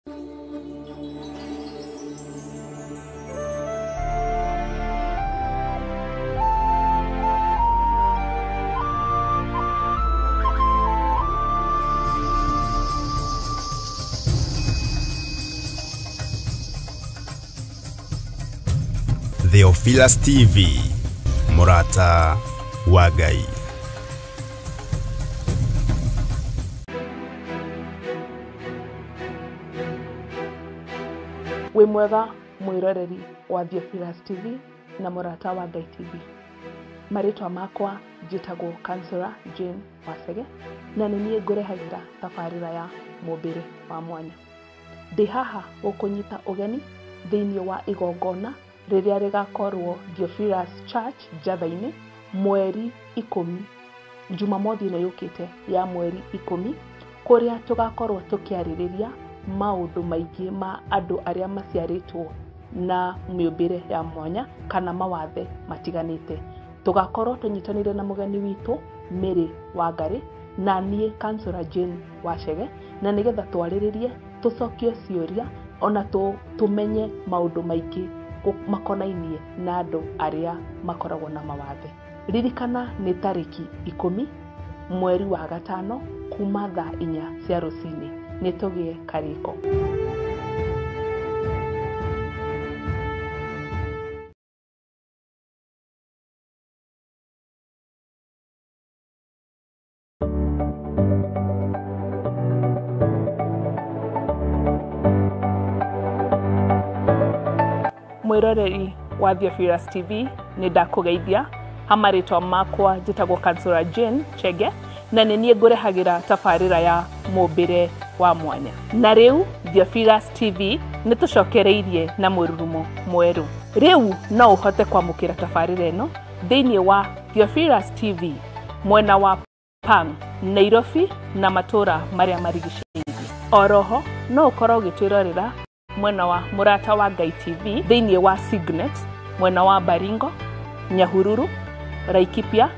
Theophilus TV, Murata wa Ngai. Wĩ mwega mwĩroreri wa Theophilus TV na Mũrata wa Ngai TV. Marĩtwa makwa njĩtagwo Councillor Jane Wacege na nĩ niĩ ngũrehagĩra tabarĩra ya mũmbĩre wa mwanya. Ndĩ haha gũkũnyita ũgeni thĩinĩ wa igongona rĩrĩa rĩgakorwo Theophilus Church Njatha-inĩ mweri 10, Jumamothi ĩno yũkĩte ya mweri 10, kũrĩa tũgakorwo tũkĩarĩrĩria maũndũ maingĩ ma andũ arĩa maciarĩtwo na mĩũmbĩre ya mwanya kana mawathe matiganĩte. Tũgakorwo tũnyitanĩire na mũgeni witũ Mary Wangari na niĩ Councillor Jane Wacege, na nĩgetha twarĩrĩrie, tũcokie ciũria ona tũmenye maũndũ maingĩ makonainie na andũ arĩa makoragwo na mawathe. Ririkana nĩ tarĩki 10 mweri wa 5 kuma thaa 4 cia rũcinĩ. Nĩ tũgĩe karĩko. Mwĩroreri wa Theophilus TV, nĩ ndakũgeithia. Ha marĩtwa makwa njĩtagwo Councillor Jane Chege na nĩ niĩ ngũrehagĩra tabarĩra ya mũmbĩre wa mwanya. Na rĩu Theophilus TV nĩ tũcokereirie na mũrurumo mwerũ. Rĩu no ũhote kwamũkĩra tabarĩra ĩno thĩinĩ wa Theophilus TV mwena wa Pang, Nairobi na matũra marĩa marigicĩirie. Oroho no ũkorwo ũgĩtwĩrorera mwena wa Mũrata wa Ngai TV thĩinĩ wa Signet, mwena wa Baringo, Nyahururu, Laikipia,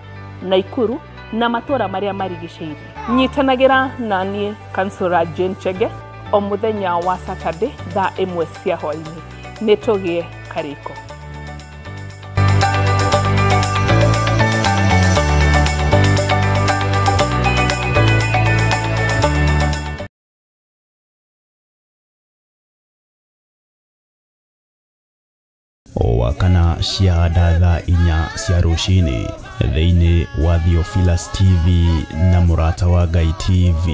Naikuru na matũra marĩa marigicĩirie. Nyitanagĩra na niĩ Councillor Jane Chege o mũthenya wa Saturday thaa 1 cia hwaĩ-inĩ. Nĩ tũgĩe karĩko. O kana cia thaa 4 cia rũcinĩ thĩinĩ wa Theophilus TV na Mũrata wa Ngai TV.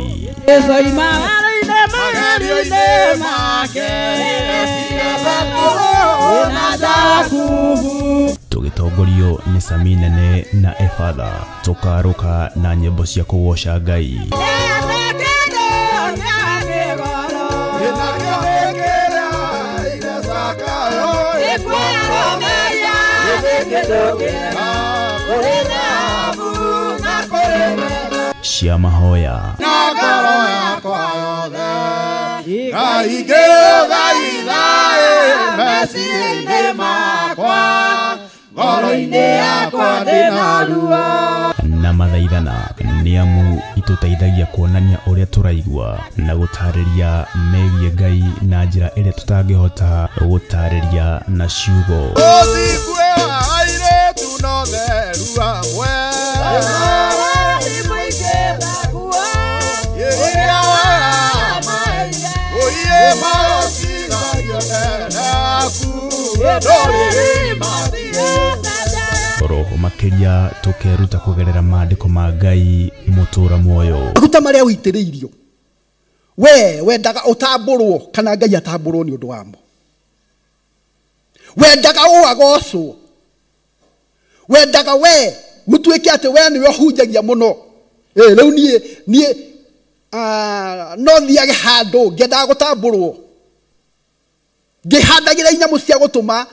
Tũgĩtongorio nĩ Sami Nene na Efatha, tũkarũka na nyĩmbo cia kũgoca Ngai. Cia mahoya na mathaithana nĩ amu itũteithagia kuonania ũrĩa tũraigua na gũtarĩria megiĩ Ngai na njĩra ĩrĩa tũtangĩhota gũtarĩria na ciugo. Roho makĩria tũkeruta kũgerera maandĩko ma Ngai mũtũra muoyo. Maguta marĩa ũitĩrĩirio we wendaga ũtambũrwo kana Ngai atambũrwo nĩ ũndũ wamo. Wendaga ũagocwo, wendaga we gũtuĩke atĩ we nĩwe ũhunjagia mũno. Rĩu niĩ no thiage handũ ngĩendaga gũtambũrwo, ngĩhandagĩra inyamũ cia gũtũma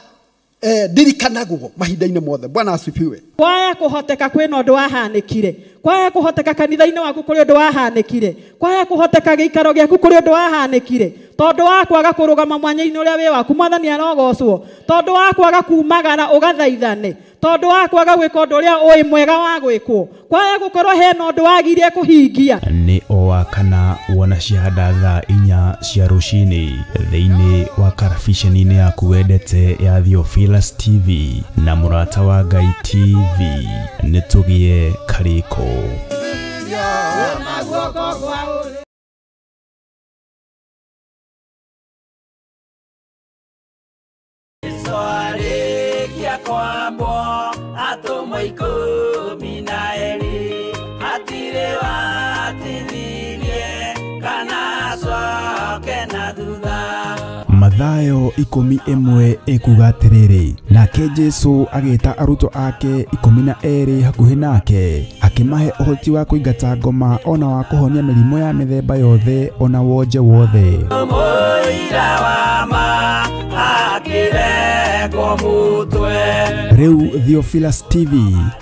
ndirikanagwo mahinda-inĩ mothe. Bwana asifiwe. Kwaya kũhoteka kwĩna ũndũ wahanĩkire, kwaya kũhoteka kanitha-inĩ waku kũrĩ ũndũ wahanĩkire, kwaya kũhoteka gĩikaro gĩaku kũrĩ ũndũ wahanĩkire, Tondu wa kwaga kurugama mwanya-inĩ ũrĩa wĩ waku mwathani arogocwo. Tondu wa kwaga kumagara ũgathaithane. Tondu wa kwaga gwĩka ũndũ ũrĩa ũĩ mwega wa gwĩkwo. Kwaga gũkorwo hena ũndũ wagirie kũhingia. Nĩ o wa kana wona ciahanda thaa 4 cia rũcinĩ thĩinĩ wa karabiceni-inĩ yaku wendete ya Theophilus TV na Mũrata wa Ngai TV. Nĩ tũgĩe karĩko. Mathayo 11 ekuga atĩrĩrĩ, nake Jesu agĩta arutwo ake 12 hakuhĩ nake, akĩmahe ũhoti wa kũingata ngoma ona wa kũhonia mĩrimũ ya mĩthemba yothe ona wonje wothe. Rĩu Theophilus TV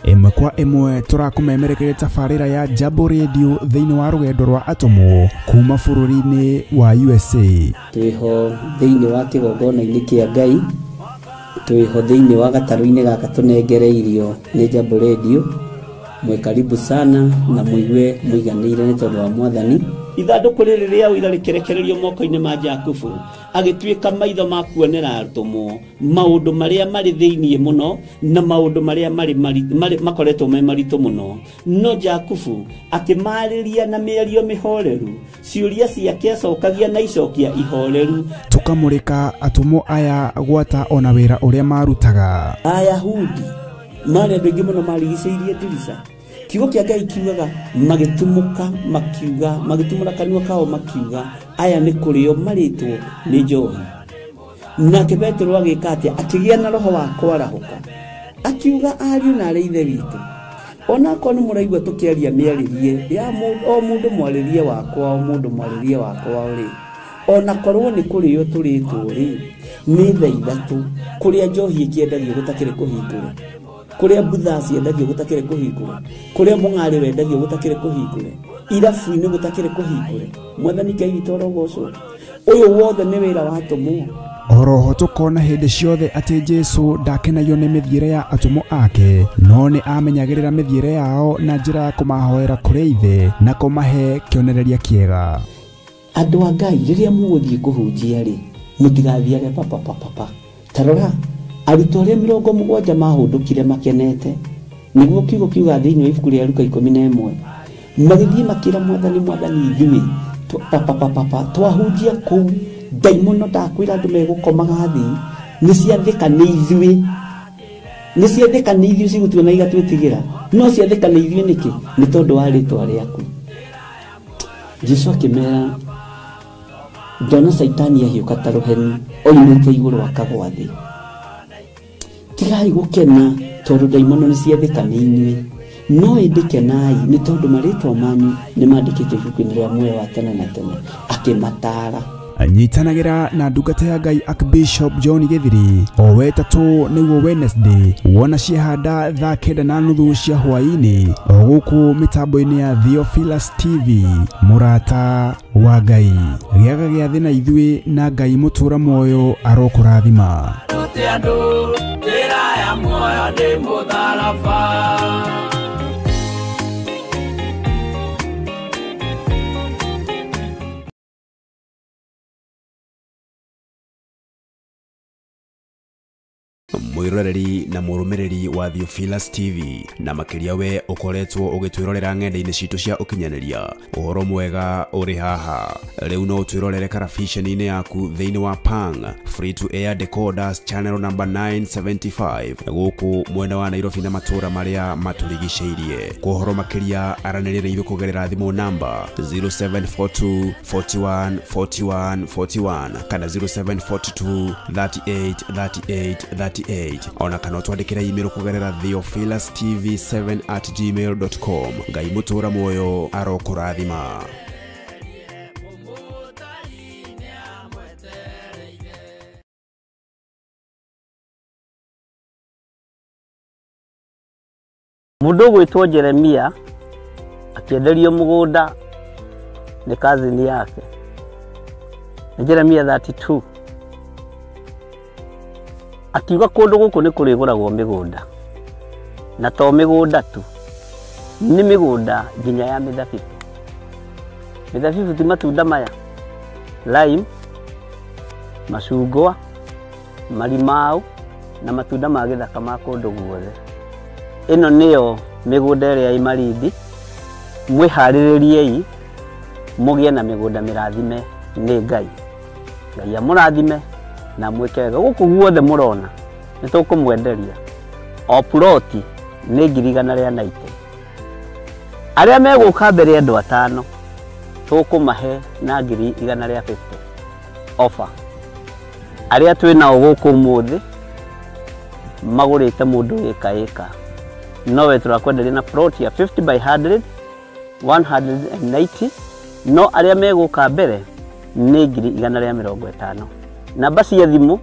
ĩmwe kwa ĩmwe tũrakũmemerekeria tabarĩra ya Jambo Radio thĩinĩ wa rũgendo rwa atũmwo kuma bũrũri-inĩ wa USA. Twĩho thĩinĩ wa kĩgongona-inĩ kĩa Ngai, twĩho thĩinĩ wa gatarũ-inĩ gaka tũnengereirio nĩ Jambo Radio. Mwe karibu sana na muigue muiganĩire nĩ tondũ wa mwathani. Ithandũkũ rĩrĩ rĩa ũira rĩkĩrekererio moko-inĩ ma Jakubu, agĩtuĩka maitho ma kuonera atũmwo maũndũ marĩa marĩ thĩinĩ mũno na maũndũ marĩa marĩ makoretwo me maritũ mũno. No Jakubu akĩmarĩria na mĩario mĩhoreru, ciũria ciake acokagia na icokia ihoreru. Tũkamũrĩka atũmwo aya gwata ona wĩra ũrĩa marutaga. Ayahudi marĩ andũ aingĩ mũno marigicĩirie ndirica. Kiugo kĩa Ngai kiugaga magĩtumũka makiuga, magĩtumũra kanua kao makiuga, aya nĩ kũrĩo marĩtwo nĩ njohi. Nake Petero agĩka atĩa? Akĩgĩa na roho wa kwarahũka, akiuga ariũ na arĩ ithe witũ, onakorwo nĩ mũraigua tũkĩaria mĩarĩrie ya o mũndũ mwarĩrie wakwa, o mũndũ mwarĩrie wakwa rĩ, onakorwo nĩ kũrĩo tũrĩtwo rĩ, nĩ thaa 3 kũrĩa njohi ĩkĩendagio gũtakĩrĩ kũhingũre, kũrĩa mbutha ciendagio gũtakĩrĩ kũhingũre, kũrĩa mũng'arĩ wendagio gũtakĩrĩ kũhingũre, irabu-inĩ gũtakĩrĩ kũhingũre. Mwathani Ngai witũ arogocwo. Ũyũ wothe nĩ wĩra wa atũmwo. Oroho tũkona hĩndĩ ciothe atĩ Jesu ndakenagio nĩ mĩthiĩre ya atũmwo ake, no nĩ amenyagĩrĩra mĩthiĩre yao na njĩra ya kũmahoera kũrĩ ithe na kũmahe kĩonereria kĩega. Andũ a Ngai, rĩrĩa mũgũthiĩ kũhunjia rĩ, mũtigathiage papapapapa. Ta rora arutwo arĩa 70 mahũndũkire makenete, nĩguo kiugo kiuga thĩinĩ wa ibuku rĩa Luka 11, magĩthiĩ makĩra mwathani, mwathani ithuĩ papapapapa twahunjia kũu ndaimono ndakwĩra andũ megũkomaga thĩ, nĩ ciathĩka nĩ ithuĩ, nĩ ciathĩka nĩ ithuĩ cigũtuona igatwĩtigĩra, no ciathĩka nĩ ithuĩ nĩkĩ? Nĩ tondũ wa rĩtwa rĩaku. Jesu akĩmera, ndona Caitani ahiũka ta rũheni oimĩte igũrũ akagwa thĩ. Tigai gũkena tondũ ndaimono nĩ ciathĩka nĩ inyuĩ, no ĩndĩ kenai nĩ tondũ marĩtwa manyu nĩ mandĩkĩtwo ibuku-inĩ rĩa muoyo wa tene na tene. Akĩmataara. Nyitanagĩra na ndungata ya Ngai Archbishop John Githiri o wetatũ nĩguo Wednesday wona ciahanda thaa 9:30 cia hwaĩ-inĩ o gũkũ mĩtambo-inĩ ya Theophilus TV. Mũrata wa Ngai, gĩaga gĩathĩ na ithuĩ na Ngai mũtũra muoyo arokũrathima. Mwiroreri na mũrũmĩrĩri wa Theophilus TV na makĩria we ũkoretwo ũgĩtwĩrorera ng'enda-inĩ citũ cia ũkinyanĩria, ũhoro mwega ũrĩ haha. Rĩu no ũtwĩrorere karabiceni-inĩ yaku thĩinĩ wa Pang Free to Air Decoders channel number 975 gũkũ mwena wa Nairobi na matũũra marĩa matũrigicĩirie. Kwa ũhoro makĩria aranĩria na ithuĩ kũgerera thimũ namba 0742 41 41 41 kana 0742 38 38 38 ona kana twandĩkĩre email kũgerera theophilustv7@gmail.com. Ngai mũtũra muoyo arokũrathima. Mũndũ ũgwĩtwo Jeremia akĩenderio mũgũnda nĩ kazini yake. Nĩ Jeremia 32 akiuga kũndũ gũkũ nĩ kũrĩgũragwo mĩgũnda, na to mĩgũnda tu, nĩ mĩgũnda nginya ya mĩthabibũ. Mĩthabibũ ti matunda maya, lime, macungwa, marimau na matunda ma gĩthaka ma kũndũ guothe. Ĩno nĩyo mĩgũnda ĩrĩa ĩ Malindi. Mwĩharĩrĩriei mũgĩe na mĩgũnda mĩrathime nĩ Ngai. Ngai amũrathime na mwĩke wega. Gũkũ guothe mũrona nĩ tũkũmwenderia o ploti nĩ 190,000. Arĩa megũka mbere andũ 5 tũkũmahe na 150,000 offer. Arĩa twĩ nao gũkũ ũmũthĩ magũrĩte mũndũ ĩka ĩka, nowe tũrakwenderia na plot ya 50 by 100 190, no arĩa megũka mbere nĩ 150,000. Namba cia thimũ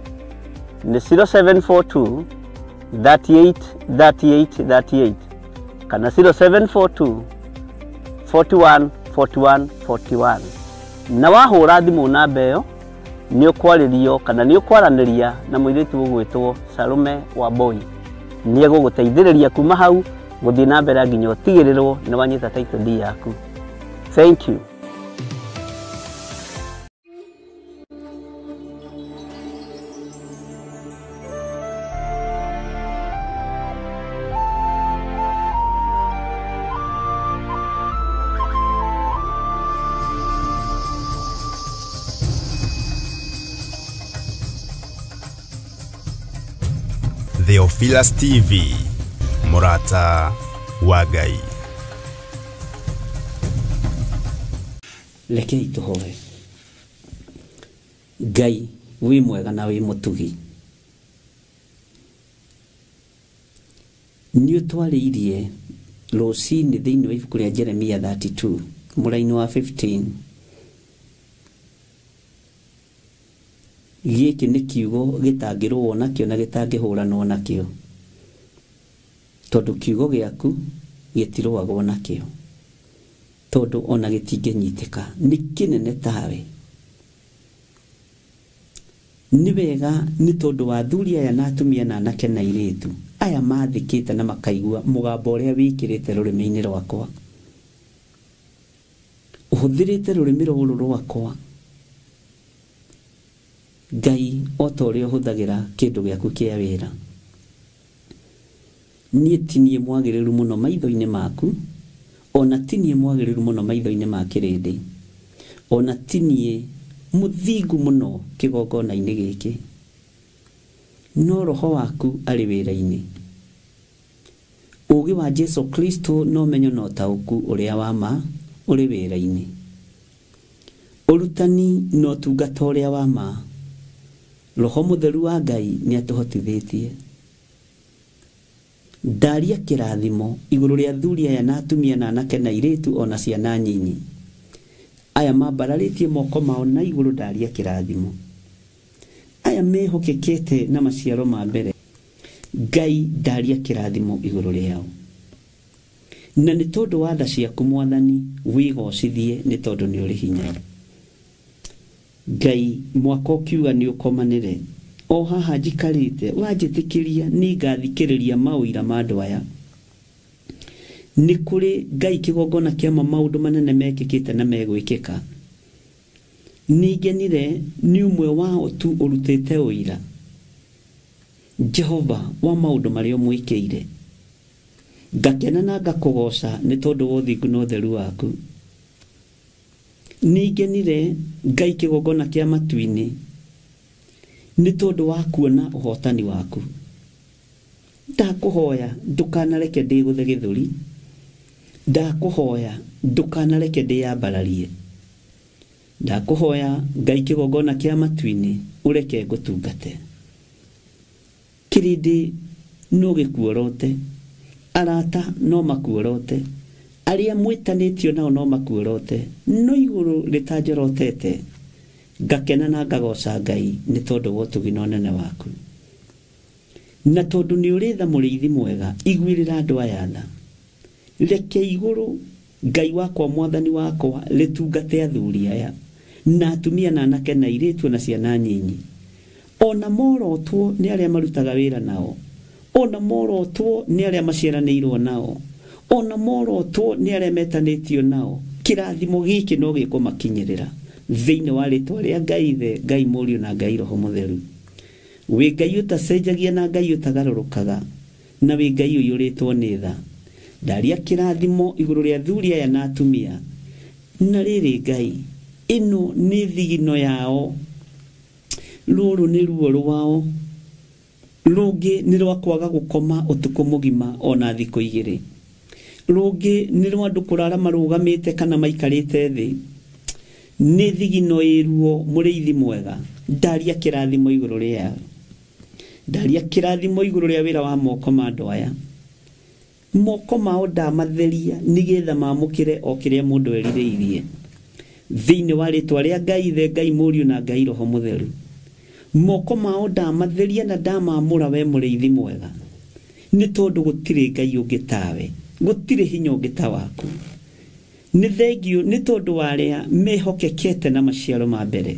nĩ 0742 38 38 38 kana 0742 41 41 41. Na wahũra thimũ namba ĩyo nĩ ũkwarĩrio kana nĩ ũkwaranĩria na mũirĩtu ũgwĩtwo Salome Wambui. Nĩ egũgũteithĩrĩria kuma hau gũthiĩ na mbere nginya ũtigĩrĩrwo nĩ wanyita title deed yaku. Thank you. Theophilus TV, mũrata wa Ngai. Rekei tũhoe. Ngai wĩ mwega na wĩ mũtugi, nĩ ũtwarĩirie rũcinĩ thĩinĩ wa ibuku rĩa Jeremia 32 mũraini wa 15. Gĩkĩ nĩ kiugo gĩtangĩrũo nakĩo na gĩtangĩhũranwo nakĩo, tondũ kiugo gĩaku gĩtirũagwo nakĩo, tondũ ona gĩtingĩnyitĩka, nĩ kĩnene tawe. Nĩ wega nĩ tondũ wa athuri aya na atumia na anake na airĩtu aya mathĩkĩte na makaigua mũgambo ũrĩa wĩkĩrĩte rũrĩmĩ-inĩ rwakwa, ũhũthĩrĩte rũrĩmĩ rũrũ rwakwa Ngai o ta ũrĩa ũhũthagĩra kĩndũ gĩaku kĩa wĩra. Niĩ ti niĩ mwagĩrĩru mũno maitho-inĩ maku, ona ti niĩ mwagĩrĩru mũno maitho-inĩ ma kĩrĩndĩ, ona ti niĩ mũthingu mũno kĩgongona-inĩ gĩkĩ, no roho waku arĩ wĩra-inĩ. Ũũgĩ wa Jesu Kristo no menyo na ũtaũku ũrĩa wa ma ũrĩ wĩra-inĩ. Ũrutani na ũtungata ũrĩa wa ma, Roho Mũtheru wa Ngai nĩ atũhotithĩtie. Ndaria kĩrathimo igũrũ rĩa athuri aya na atumia na anake na airĩtu ona ciana nyinyi aya mambararĩtie moko mao na igũrũ, ndaria kĩrathimo. Aya mehokekete na maciaro ma mbere, Ngai ndaria kĩrathimo igũrũ rĩao. Na nĩ tondũ wa tha ciaku Mwathani wĩgocithie, nĩ tondũ nĩ ũrĩ hinya. Ngai mwaka ũkiuga nĩ ũkomanĩre, o haha njikarĩte wanjĩtĩkĩria nĩ ngathikĩrĩria maũira ma andũ aya. Nĩ kũrĩ Ngai kĩgongona kĩa maũndũ manene mekĩkĩte na megwĩkĩka. Nĩ ngenire nĩ ũmwe wao tu ũrutĩte ũira Jehova wa maũndũ marĩa ũmwĩkĩire. Ngakena na ngakũgoca nĩ tondũ wa ũthingu na ũtheru waku. Nĩ ngenire Ngai kĩgongona kĩa matu-inĩ nĩ tondũ wa kuona ũhotani waku. Ndakũhoya ndũkanareke ndĩgũthe gĩthũri, ndakũhoya ndũkanareke ndĩyambararie, ndakũhoya Ngai kĩgongona kĩa matu-inĩ ũreke ngũtungate. Kĩrĩndĩ no gĩkuorote, arata no makuorote, arĩa mwĩtanĩtio nao no makuorote, no igũrũ rĩtanjorotete. Ngakena na ngagoca Ngai nĩ tondũ wa ũtugi na ũnene waku. Na tondũ nĩ ũrĩ tha mũrĩithi mwega, iguĩrĩra andũ aya tha. Reke igũrũ Ngai wakwa Mwathani wakwa rĩtungate athuri aya, Na atumia na anake na airĩtu na ciana nyinyi. Ona morotwo nĩ arĩa marutaga wĩra nao. Ona morotwo nĩ arĩa maciaranĩirwo nao. Ona morotwo nĩ arĩa metanĩtio nao. Kĩrathimo gĩkĩ no gĩkũmakinyĩrĩra thĩinĩ wa rĩtwa rĩa Ngai Ithe, Ngai Mũriũ na Ngai Roho Mũtheru. Wĩ Ngai ũtacenjagia na Ngai ũtagarũrũkaga, na wĩ Ngai ũiyũrĩtwo nĩ tha. Ndaria kĩrathimo igũrũ rĩa athuri aya na atumia. Na rĩrĩ Ngai, ĩno nĩ thigino yao, rũrũ nĩ ruo rwao, rũngĩ nĩ rwa kwaga gũkoma ũtukũ mũgima ona thikũ igĩrĩ, rũngĩ nĩ rwa andũ kũrara marũgamĩte kana maikarĩte thĩ. Nĩ thigino ĩruo mũrĩithi mwega. Ndaria kĩrathimo igũrũ rĩao, ndaria kĩrathimo igũrũ rĩa wĩra wa moko ma andũ aya. Moko mao ndamatheria nĩgetha mamũkĩre o kĩrĩa mũndũ erirĩirie thĩinĩ wa rĩtwa rĩa Ngai Ithe, Ngai Mũriũ na Ngai Roho Mũtheru. Moko mao ndamatheria na ndamamũra we mũrĩithi mwega, nĩ tondũ gũtirĩ Ngai ũngĩ tawe, gũtirĩ hinya ũngĩ ta waku. Nĩ thengio nĩ tondũ wa arĩa mehokekete na maciaro ma mbere.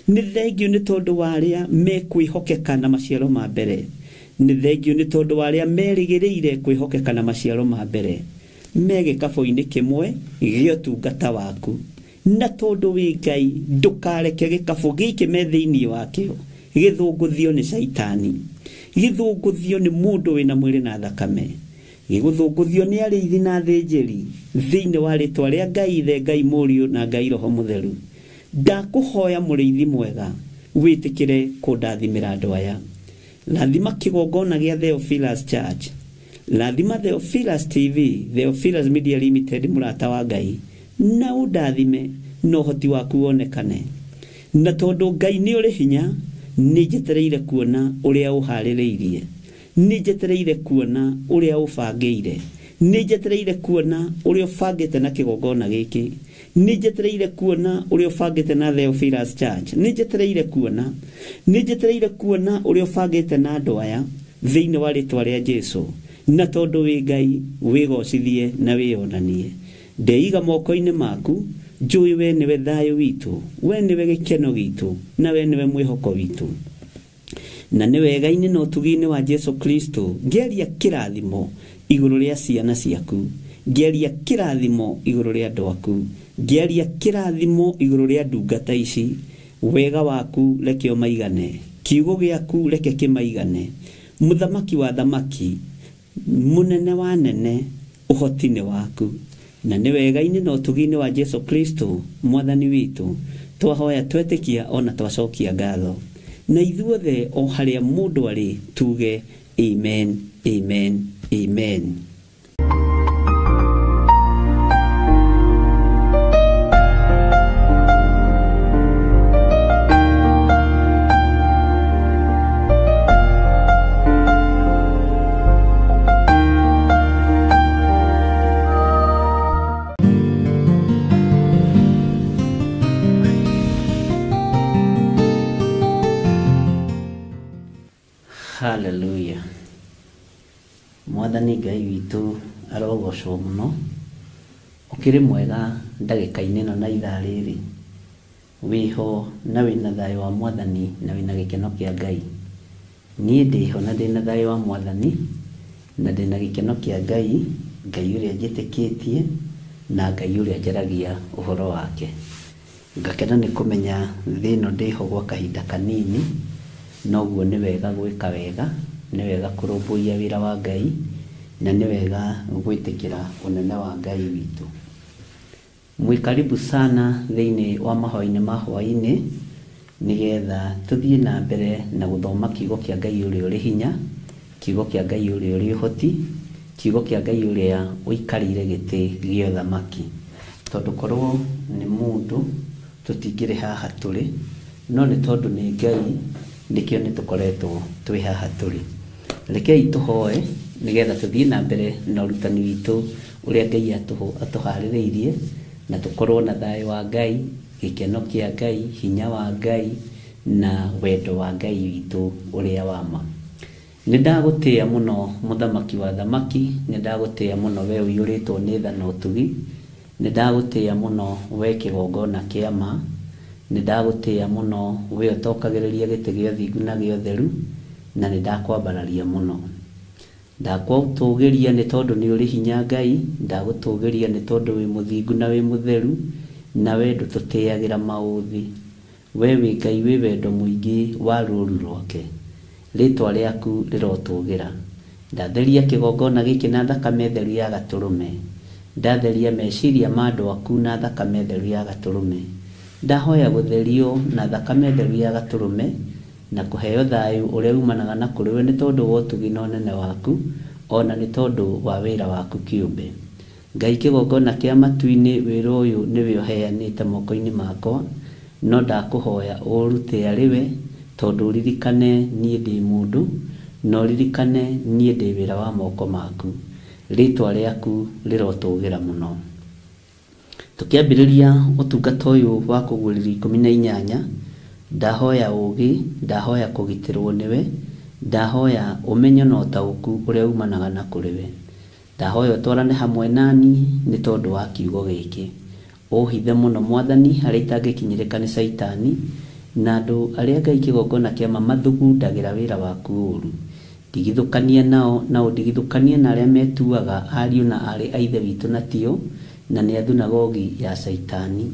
Nĩ thengio nĩ tondũ wa arĩa mekwĩhokeka na maciaro ma mbere. Nĩ thengio nĩ tondũ wa arĩa merĩgĩrĩire kwĩhokeka na maciaro ma mbere. Me gĩkabũ-inĩ kĩmwe gĩa ũtungata waku. Na tondũ wĩ Ngai, ndũkareke gĩkabũ gĩkĩ me thĩinĩ wakĩo gĩthũngũthio nĩ caitani, gĩthũngũthio nĩ mũndũ wĩna mwĩrĩ na thakame, gĩgũthũngũthio nĩ arĩithi na athĩnjĩri thĩinĩ wa rĩtwa rĩa Ngai Ithe, Ngai Mũriũ na Ngai Roho Mũtheru. Ndakũhoya mũrĩithi mwega, wĩtĩkĩre kũndathimĩra andũ aya. Rathima kĩgongona gĩa Theophilus Church, rathima Theophilus TV, Theophilus Media Limited, mũrata wa Ngai, na ũndathime na ũhoti waku wonekane. Na tondũ Ngai nĩ ũrĩ hinya, nĩ njetereire kuona ũrĩa ũharĩrĩirie, nĩ njetereire kuona ũrĩa ũbangĩire, nĩ njetereire kuona ũrĩa ũbangĩte na kĩgongona gĩkĩ, nĩ njetereire kuona ũrĩa ũbangĩte na Theophilus Church, nĩ njetereire kuona, nĩ njetereire kuona ũrĩa ũbangĩte na andũ aya thĩinĩ wa rĩtwa rĩa Jesu. Na tondũ wĩ Ngai, wĩgocithie na wĩonanie. Ndeiga moko-inĩ maku, njũĩ we nĩwe thayũ witũ, we nĩwe gĩkeno gitũ, na we nĩwe mwĩhoko witũ. Na nĩ wega-inĩ na ũtugi-inĩ wa Jesu Kristo, ngĩaria kĩrathimo igũrũ rĩa ciana ciaku, ngĩaria kĩrathimo igũrũ rĩa andũ aku, ngĩaria kĩrathimo igũrũ rĩa ndungata ici. Wega waku reke ũmaigane, kiugo gĩaku reke kĩmaigane. Mũthamaki wa thamaki, mũnene wa nene, ũhoti nĩ waku. Na nĩ wega-inĩ na ũtugi-inĩ wa Jesu Kristo mwathani witũ, twahoya twetĩkia ona twacokia ngatho. Na ithuothe o harĩa mũndũ arĩ tuge amen, amen, amen. Hallelujah. Mwathani Ngai witũ arogocwo mũno. Ũkĩrĩ mwega ndagĩka-inĩ ĩno na ithaa rĩrĩ. Wĩho na wĩna thayũ wa Mwathani na wĩna gĩkeno kĩa Ngai. Niĩ ndĩho na ndĩna thayũ wa Mwathani na ndĩna gĩkeno kĩa Ngai, Ngai ũrĩa njĩtĩkĩtie na Ngai ũrĩa njaragia ũhoro wake. Ngakena nĩ kũmenya thĩ ĩno ndĩho gwa kahinda kanini, noguo nĩ wega gwĩka wega, nĩ wega kũrũmbũiya wĩra wa Ngai, na nĩ wega gwĩtĩkĩra ũnene wa Ngai witũ. Mwĩ karibu sana thĩinĩ wa mahoya-inĩ ma hwaĩ-inĩ, nĩgetha tũthiĩ na mbere na gũthoma kiugo kĩa Ngai ũrĩa ũrĩ hinya, kiugo kĩa Ngai ũrĩa ũrĩ ũhoti, kiugo kĩa Ngai ũrĩa ũikarĩire gĩtĩ gĩa ũthamaki. Tondũ korwo nĩ mũndũ tũtingĩrĩ haha tũrĩ, no nĩ tondũ nĩ Ngai nĩkĩo nĩ tũkoretwo twĩ haha tũrĩ. Rekei tũhoe nĩgetha tũthiĩ na mbere na ũrutani witũ ũrĩa Ngai atũharĩrĩirie, na tũkorwo na thayũ wa Ngai, gĩkeno kĩa Ngai, hinya wa Ngai, na wendo wa Ngai witũ ũrĩa wa ma. Nĩ ndagũtĩĩa mũno mũthamaki wa thamaki, nĩ ndagũtĩĩa mũno we ũiyũrĩtwo nĩ tha na ũtugi, nĩ ndagũtĩĩa mũno we kĩgongona kĩa ma, Nĩ ndagũtĩĩa mũno we ũtokagĩrĩria gĩtĩ gĩa ũthingu na gĩa ũtheru, na nĩ ndakwambararia mũno. Ndakwatũgĩria nĩ tondũ nĩ ũrĩ hinya Ngai, ndagũtũgĩria nĩ tondũ wĩ mũthingu na wĩ mũtheru, na we ndũtũtĩagĩra maũthĩ. We wĩ Ngai wĩ wendo mũingĩ wa rũũru rwake, rĩtwa rĩaku rĩrotũgĩra. Ndatheria kĩgongona gĩkĩ na thakame theru ya gatũrũme, ndatheria meciria ma andũ aku na thakame theru ya gatũrũme. Ndahoya gũtherio na thakame theru ya gatũrũme, na kũheo thayũ ũrĩa umanaga na kũrĩ we nĩ tondũ wa ũtugi na ũnene waku, ona nĩ tondũ wa wĩra waku kĩũmbe. Ngai kĩgongona kĩa matu-inĩ, wĩra ũyũ nĩwe ũheanĩte moko-inĩ makwa, no ndakũhoya ũrute arĩ we, tondũ ũririkane niĩ ndĩ mũndũ, na ũririkane niĩ ndĩ wĩra wa moko maku. Rĩtwa rĩaku rĩrotũgĩra mũno. Tũkĩambĩrĩria ũtungata ũyũ wa kũguũrĩrio 18, ndahoya ũũgĩ, ndahoya kũgitĩrwo nĩwe, ndahoya ũmenyo na ũtaũku ũrĩa umanaga na kũrĩ we. Ndahoya ũtwarane hamwe nani nĩ tondũ wa kiugo gĩkĩ. Ũhithe mũno Mwathani harĩa itangĩkinyĩrĩka nĩ Caitani, na andũ arĩa Ngai kĩgongona kĩa ma mathugundagĩra wĩra waku ũũru. Ndigithũkania nao, na ũndigithũkanie na arĩa metuaga ariũ na aarĩ a Ithe witũ na tio, na nĩ a thunagogi ya Caitani.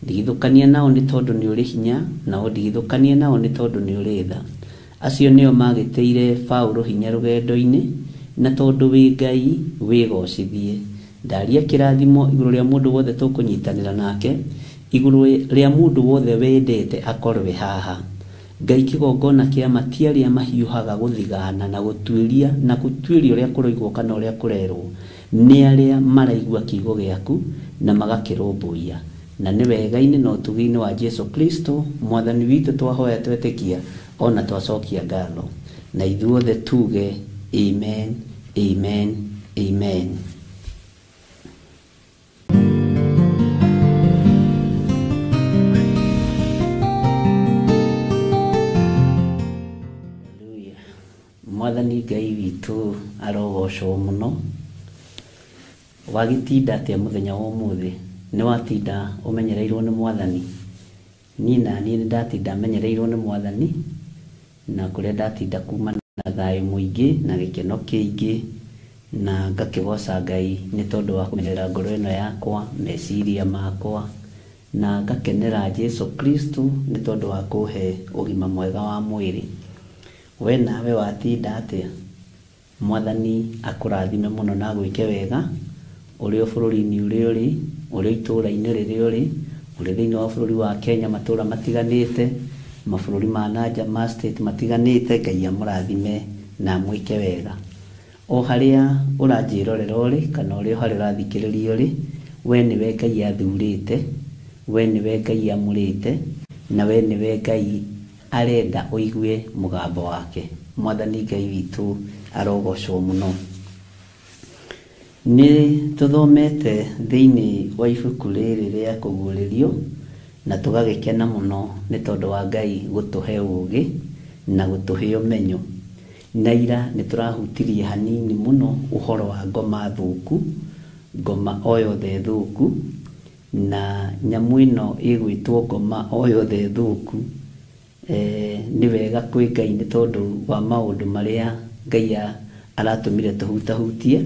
Ndigithũkania nao nĩ tondũ nĩ ũrĩ hinya, na ũndigithũkanie nao nĩ tondũ nĩ ũrĩ tha. Acio nĩo magĩtĩire Paũlũ hinya rũgendo-inĩ, na tondũ wĩ Ngai wĩgocithie. Ndaria kĩrathimo igũrũ rĩa mũndũ wothe tũkũnyitanĩra nake, igũrũ rĩa mũndũ wothe wendete akorwe haha. Ngai kĩgongona kĩa ma ti arĩa mahiũhaga gũthigana na gũtuĩria na gũtuĩria ũrĩa kũroigwo kana ũrĩa kũrerwo, nĩ arĩa maraigua kiugo gĩaku na magakĩrũmbũiya. Na nĩ wega-inĩ na ũtugi-inĩ wa Jesu Kristo Mwathani witũ twahoya twetĩkia ona twacokia ngatho. Na ithuothe tuge amen, amen, amen. Mwathani Ngai witũ arogocwo mũno. Wagĩtinda atĩa mũthenya wa ũmũthĩ? Nĩ watinda ũmenyereirwo nĩ Mwathani? Niĩ na niĩ nĩ ndatinda menyereirwo nĩ Mwathani, na kũrĩa ndatinda kuma na thayũ mũingĩ na gĩkeno kĩingĩ, na ngakĩgoca Ngai nĩ tondũ wa kũmenyerera ngoro ĩno yakwa, meciria makwa, na ngakenera Jesu Kristo nĩ tondũ wa kũhe ũgima mwega wa mwĩrĩ. We nawe watinda atĩa? Mwathani akũrathime mũno na agwĩke wega, ũrĩ o bũrũri-inĩ ũrĩa ũrĩ, ũrĩ itũũra-inĩ rĩrĩa ũrĩ, ũrĩ thĩinĩ wa bũrũri wa Kenya matũũra matiganĩte, mabũrũri ma nanja ma state matiganĩte. Ngai amũrathime na amwĩke wega. O harĩa ũranjĩrorera ũrĩ, kana ũrĩ o harĩa ũrathikĩrĩria ũrĩ, we nĩwe Ngai athurĩte, we nĩwe Ngai amũrĩte, na we nĩwe Ngai arenda ũigue mũgambo wake. Mwathani Ngai witũ arogocwo mũno. Nĩ tũthomete thĩinĩ wa ibuku rĩrĩ rĩa kũguũrĩrio, na tũgagĩkena mũno nĩ tondũ wa Ngai gũtũhe ũũgĩ na gũtũhe ũmenyo. Na ira nĩ tũrahutirie hanini mũno ũhoro wa ngoma thũku, ngoma o yothe thũku, na nyamũ ĩno ĩgwĩtwo ngoma o yothe thũku. Nĩ wega kwĩ Ngai nĩ tondũ wa maũndũ marĩa Ngai aratũmire tũhutahutie,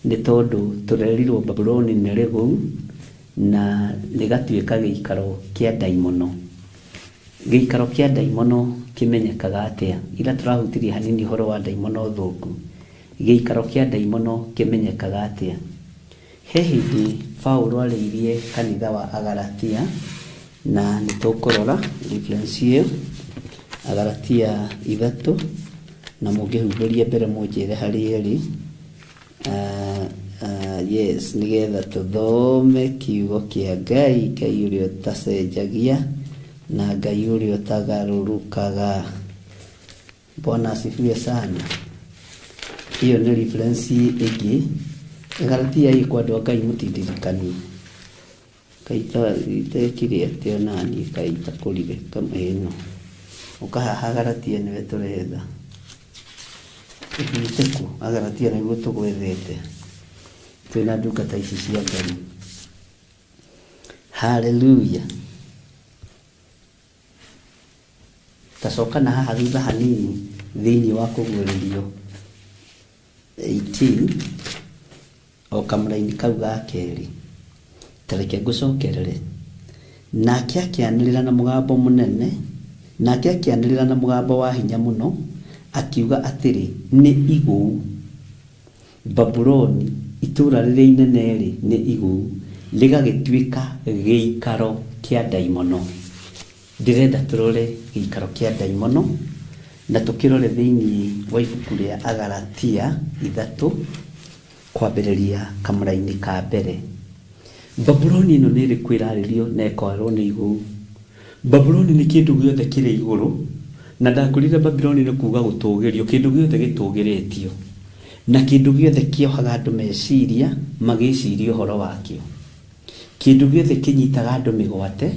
nĩ tondũ tũrerirwo Babuloni nĩ rĩgũu, na rĩgatuĩka gĩikaro kĩa ndaimono. Gĩikaro kĩa ndaimono kĩmenyekaga atĩa? Ira tũrahutirie hanini ũhoro wa ndaimono thũku. Gĩikaro kĩa ndaimono kĩmenyekaga atĩa? He hĩndĩ Paũlũ arĩirie kanitha wa Agalatia, na nĩ tũkũrora reference ĩyo, Agalatia 3, na mũngĩhumbũria mbere mũnjĩre harĩa ĩrĩ. Yes, nĩgetha tũthome kiugo kĩa Ngai, Ngai ũrĩa ũtacenjagia na Ngai ũrĩa ũtagarũrũkaga. Bwana asifiwe sana. Ĩyo nĩ reference ĩngĩ. Galatia ĩ kwa andũ a Ngai mũtindirikanie. Kaita itekire atĩa nani kaita kũrire kama ĩno. Ũkahaha Galatia nĩwe tũretha. Ũthiĩte kũ? Agalatia nĩguo tũgwethete. Twĩna ndungata ici cia Ngai. Hallelujah. Tacoka na haha thutha hanini thĩinĩ wa kũguũrĩrio 18 o kamũraini kau ga kerĩ. Tareke ngũcokerere. Nake akĩanĩrĩra na mũgambo mũnene, nake akĩanĩrĩra na mũgambo wa hinya mũno, akiuga atĩrĩ, nĩ igũu. Babuloni itũũra rĩrĩa inene rĩ, nĩ igũu, rĩgagĩtuĩka gĩikaro kĩa ndaimono. Ndĩrenda tũrore gĩikaro kĩa ndaimono na tũkĩrore thĩinĩ wa ibuku rĩa Agalatia 3 kwambĩrĩria kamũraini ka mbere. Babuloni ĩno nĩ ĩrĩkũ ĩrarĩrio na ĩkorwo nĩ igũu? Babuloni nĩ kĩndũ gĩothe kĩrĩ igũrũ, na ndakwĩrire Babuloni nĩ kuga gũtũgĩrio, kĩndũ gĩothe gĩtũgĩrĩtio na kĩndũ gĩothe kĩohaga andũ meciria magĩciria ũhoro wakĩo, kĩndũ gĩothe kĩnyitaga andũ mĩgwate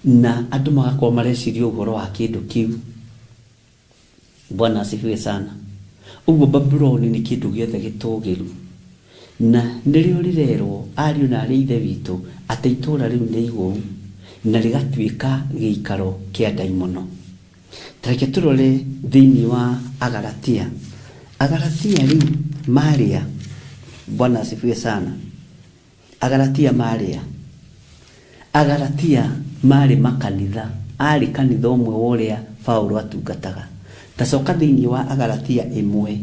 na andũ magakorwo mareciria ũhoro wa kĩndũ kĩu. Bwana asifiwe sana. Ũguo Babuloni nĩ kĩndũ gĩothe gĩtũgĩru, na nĩrĩo rĩrerwo ariũ na arĩ ithe witũ atĩ itũũra rĩu nĩ igũu na rĩgatuĩka gĩikaro kĩa ndaimono. Tareke tũrore thĩinĩ wa Agalatia. Agalatia rĩu marĩa, Bwana asifiwe sana. Agalatia marĩa, Agalatia marĩ makanitha, arĩ kanitha ũmwe wa ũrĩa Paulo atungataga. Tacoka thĩinĩ wa Agalatia 1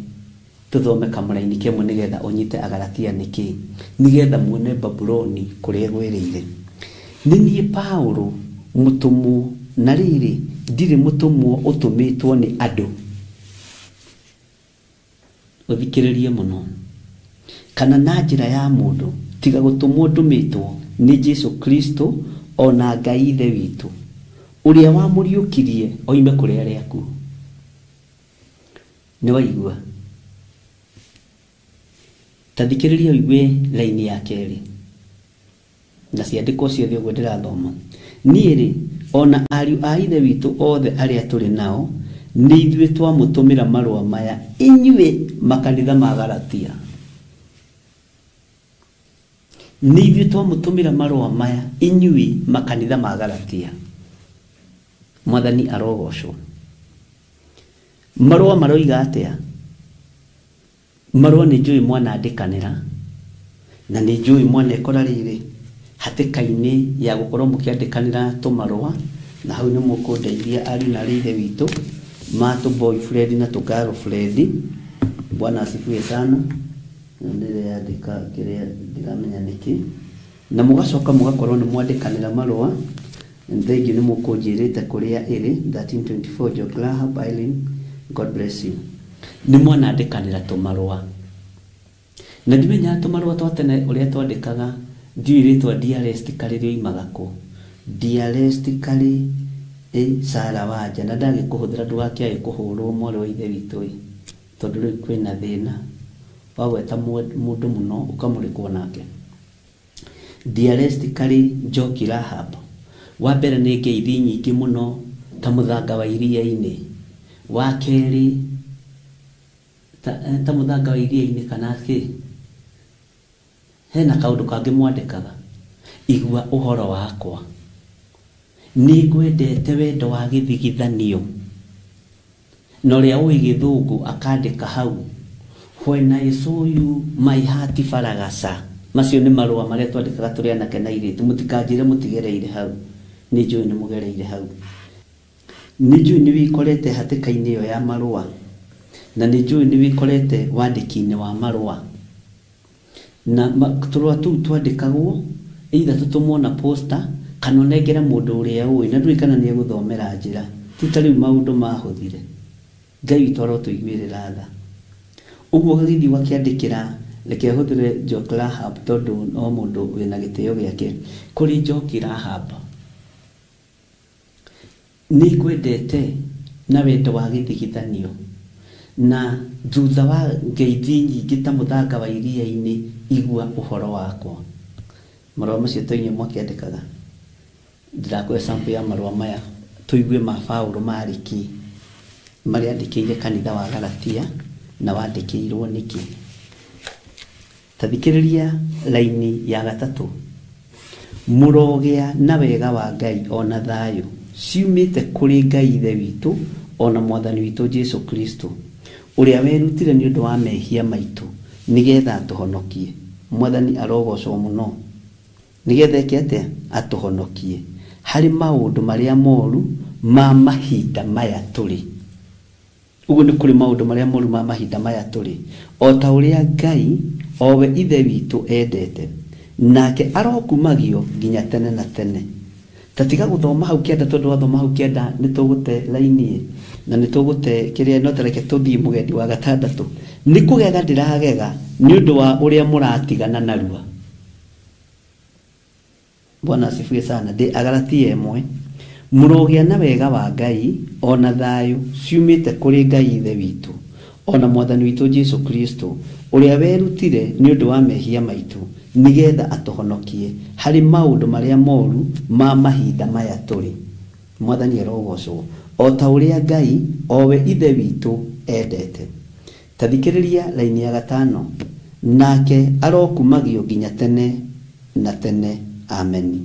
tũthome kamũraini kemwe nĩgetha ũnyite Agalatia nĩkĩ, nĩgetha muone Babuloni kũrĩa ĩgwĩrĩire. Nĩ niĩ Paulo mũtũmwo, na rĩrĩ ndirĩ mũtũmwo ũtũmĩtwo nĩ andũ. Ũthikĩrĩrie mũno. Kana na njĩra ya mũndũ, tiga gũtũmwo ndũmĩtwo nĩ Jesu Kristo ona Ngai Ithe witũ, ũrĩa wamũriũkirie oime kũrĩ arĩa akuũ. Nĩ waigua? Ta thikĩrĩria ũigue laini ya kerĩ na ciandĩkwo ciothe ũguo ndĩrathoma. Niĩ rĩ, ona ariũ a Ithe witũ othe arĩa tũrĩ nao, nĩ ithuĩ twamũtũmĩra marũa maya inyuĩ makanitha ma Galatia. Nĩ ithuĩ twamũtũmĩra marũa maya inyuĩ makanitha ma Galatia. Mwathani arogocwo. Marũa maroiga atĩa? Marũa nĩ njũĩ mwanandĩkanĩra, na nĩ njũĩ mwanekora rĩrĩ hatĩka-inĩ ya gũkorwo mũkĩandĩkanĩra tũmarũa, na hau nĩ mũkũndeithia ariũ na arĩ ithe witũ ma tũ boyfriend na tũ girlfriend. Bwana asifiwe sana. Ndĩreyandĩka kĩrĩa ndiramenya nĩkĩ. Na mũgacoka mũgakorwo nĩ mwandĩkanĩra marũa. Thengiũ nĩ mũkũnjĩrĩte kũrĩa ĩrĩ 1324 Jogla Island. God bless you. Nĩ mwanandĩkanĩra tũmarũa, na ndimenyaga tũmarũa twa tene ũrĩa twandĩkaga, ndiũĩ rĩtwa dearest karĩ rĩoimaga kũ. Dearest karĩ Sara Wanja, na ndagĩkũhũthĩra ndũgakĩage kũhũrwo mwarĩ wa ithe witũ ĩ, tondũ rĩu kwĩna thĩna wagweta mũndũ mũno ũkamũrĩkwo nake. Dearest karĩ Njoki Rahab, wa mbere nĩ ngeithi nyingĩ mũno ta mũthanga wa iria-inĩ, wa kerĩ ta mũthanga wa iria-inĩ kana kĩ, hena kaũndũ kangĩ mwandĩkaga. Igua ũhoro wakwa, nĩ ngwendete wendo wa gĩthigithanio, na ũrĩa ũĩ gĩthũngũ akandĩka hau, when I saw you my heart faragasa. Macio nĩ marũa marĩa twandĩkaga tũrĩ anake na airĩtu. Mũtikanjĩre mũtigereire hau, nĩ njũĩ nĩ mũgereire hau. Nĩ njũĩ nĩ wĩkorete hatĩka-inĩ ĩyo ya marũa, na nĩ njũĩ nĩ wĩkorete wandĩki-inĩ wa marũa. Na tũrũa tũu twandĩkagwo either tũtũmwo na posta kana ũnengere mũndũ ũrĩa ũĩ, na ndũĩ kana nĩ egũthomera njĩra. Ti ta rĩu maũndũ mahũthire. Ngai witũ arotũiguĩrĩra tha. Ũguo ũgagĩthiĩ ũgakĩandĩkĩra, reke hũthĩre Njoki Rahab tondũ no mũndũ wĩna gĩtĩo gĩake. Kũrĩ Njoki Rahab, nĩ ngwendete na wendo wa gĩthigithanio, na thutha wa ngeithi nyingĩ ta mũthanga wa iria-inĩ, igua ũhoro wakwa. Marũa macio to inyuĩ mwakĩandĩkaga. Ndĩrakũhe sample ya marũa maya tũigue ma Paulo marĩ kĩ, marĩa andĩkĩire kanitha wa Galatia na wandĩkĩirwo nĩkĩ. Ta thikĩrĩria laini ya gatatũ. Mũrogĩa na wega wa Ngai ona thayũ ciumĩte kũrĩ Ngai Ithe witũ ona Mwathani witũ Jesu Kristo, ũrĩa werutire nĩ ũndũ wa mehia maitũ nĩgetha atũhonokie. Mwathani arogocwo mũno, nĩgetha eke atĩa? Atũhonokie harĩ maũndũ marĩa moru ma mahinda maya tũrĩ. Ũguo nĩ kũrĩ maũndũ marĩa moru ma mahinda maya tũrĩ, o ta ũrĩa Ngai o we Ithe witũ endete, nake arokumagio nginya tene na tene. Tatiga gũthoma hau kĩanda, tondũ wathoma hau kĩanda nĩ tũgũte laini na nĩ tũgũte kĩrĩa, no tareke tũthiĩ mũgendi wa gatandatũ. Nĩ kũgega ndĩragega nĩ ũndũ wa ũrĩa mũratigana narua. Bwana asifiwe sana. Ndĩ Agalatia 1, mũrogĩa na wega wa Ngai ona thayũ ciumĩte kũrĩ Ngai Ithe witũ ona Mwathani witũ Jesu Kristo, ũrĩa werutire nĩ ũndũ wa mehia maitũ nĩgetha atũhonokie harĩ maũndũ marĩa moru ma mahinda maya tũrĩ. Mwathani arogocwo, o ta ũrĩa Ngai o we Ithe witũ endete. Ta thikĩrĩria laini ya 5, nake arokumagio nginya tene na tene. Ameni.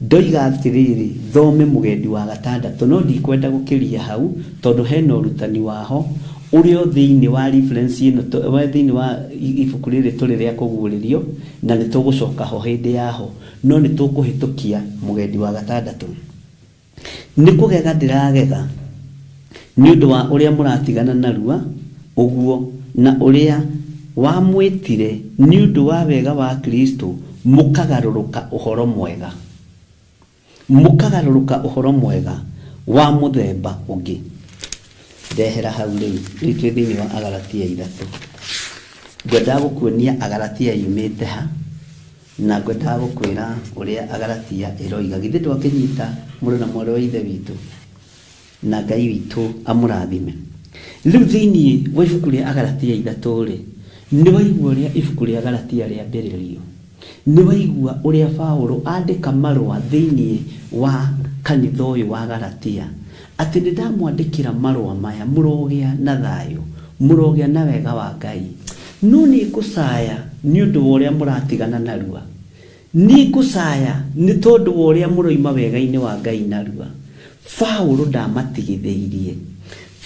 Ndoiga atĩrĩrĩ, thome mũgendi wa gatandatũ, no ndikwenda gũkĩria hau tondũ hena ũrutani waho ũrĩa thĩinĩ wa reference ĩno, wa thĩinĩ wa ibuku rĩrĩ tũrĩ rĩa kũguũrĩrio, na nĩ tũgũcoka ho hĩndĩ yaho, no nĩ tũkũhĩtũkia mũgendi wa gatandatũ. Nĩ kũgega ndĩragega nĩ ũndũ wa ũrĩa mũratigana narua ũguo, na ũrĩa wamwĩtire nĩ ũndũ wa wega wa Kristo, mũkagarũrũka ũhoro mwega, mũkagarũrũka ũhoro mwega wa mũthemba ũngĩ. Ndehera hau rĩu, rĩu twĩ thĩinĩ wa Agalatia 3. Ngwendaga gũkuonia Agalatia yumĩte ha, na ngwendaga gũkwĩra ũrĩa Agalatia ĩroiga. Githĩ ndwakĩnyita mũrũ na mwarĩ wa Ithe witũ, na Ngai witũ amũrathime. Rĩu thĩinĩ wa ibuku rĩa Agalatia 3 rĩ, nĩ waigua ũrĩa ibuku rĩa Galatia rĩambĩrĩrio, nĩ waigua ũrĩa Paũlũ andĩka marũa thĩinĩ wa kanitha ũyũ wa Galatia, atĩ nĩ ndamwandĩkĩra marũa maya, mũrogĩa na thayũ, mũrogĩa na wega wa Ngai, no nĩ ngũcaya nĩ ũndũ wa ũrĩa mũratigana narua, nĩ ngũcaya nĩ tondũ wa ũrĩa mũroima wega-inĩ wa Ngai narua. Paũlũ ndamatigithĩirie,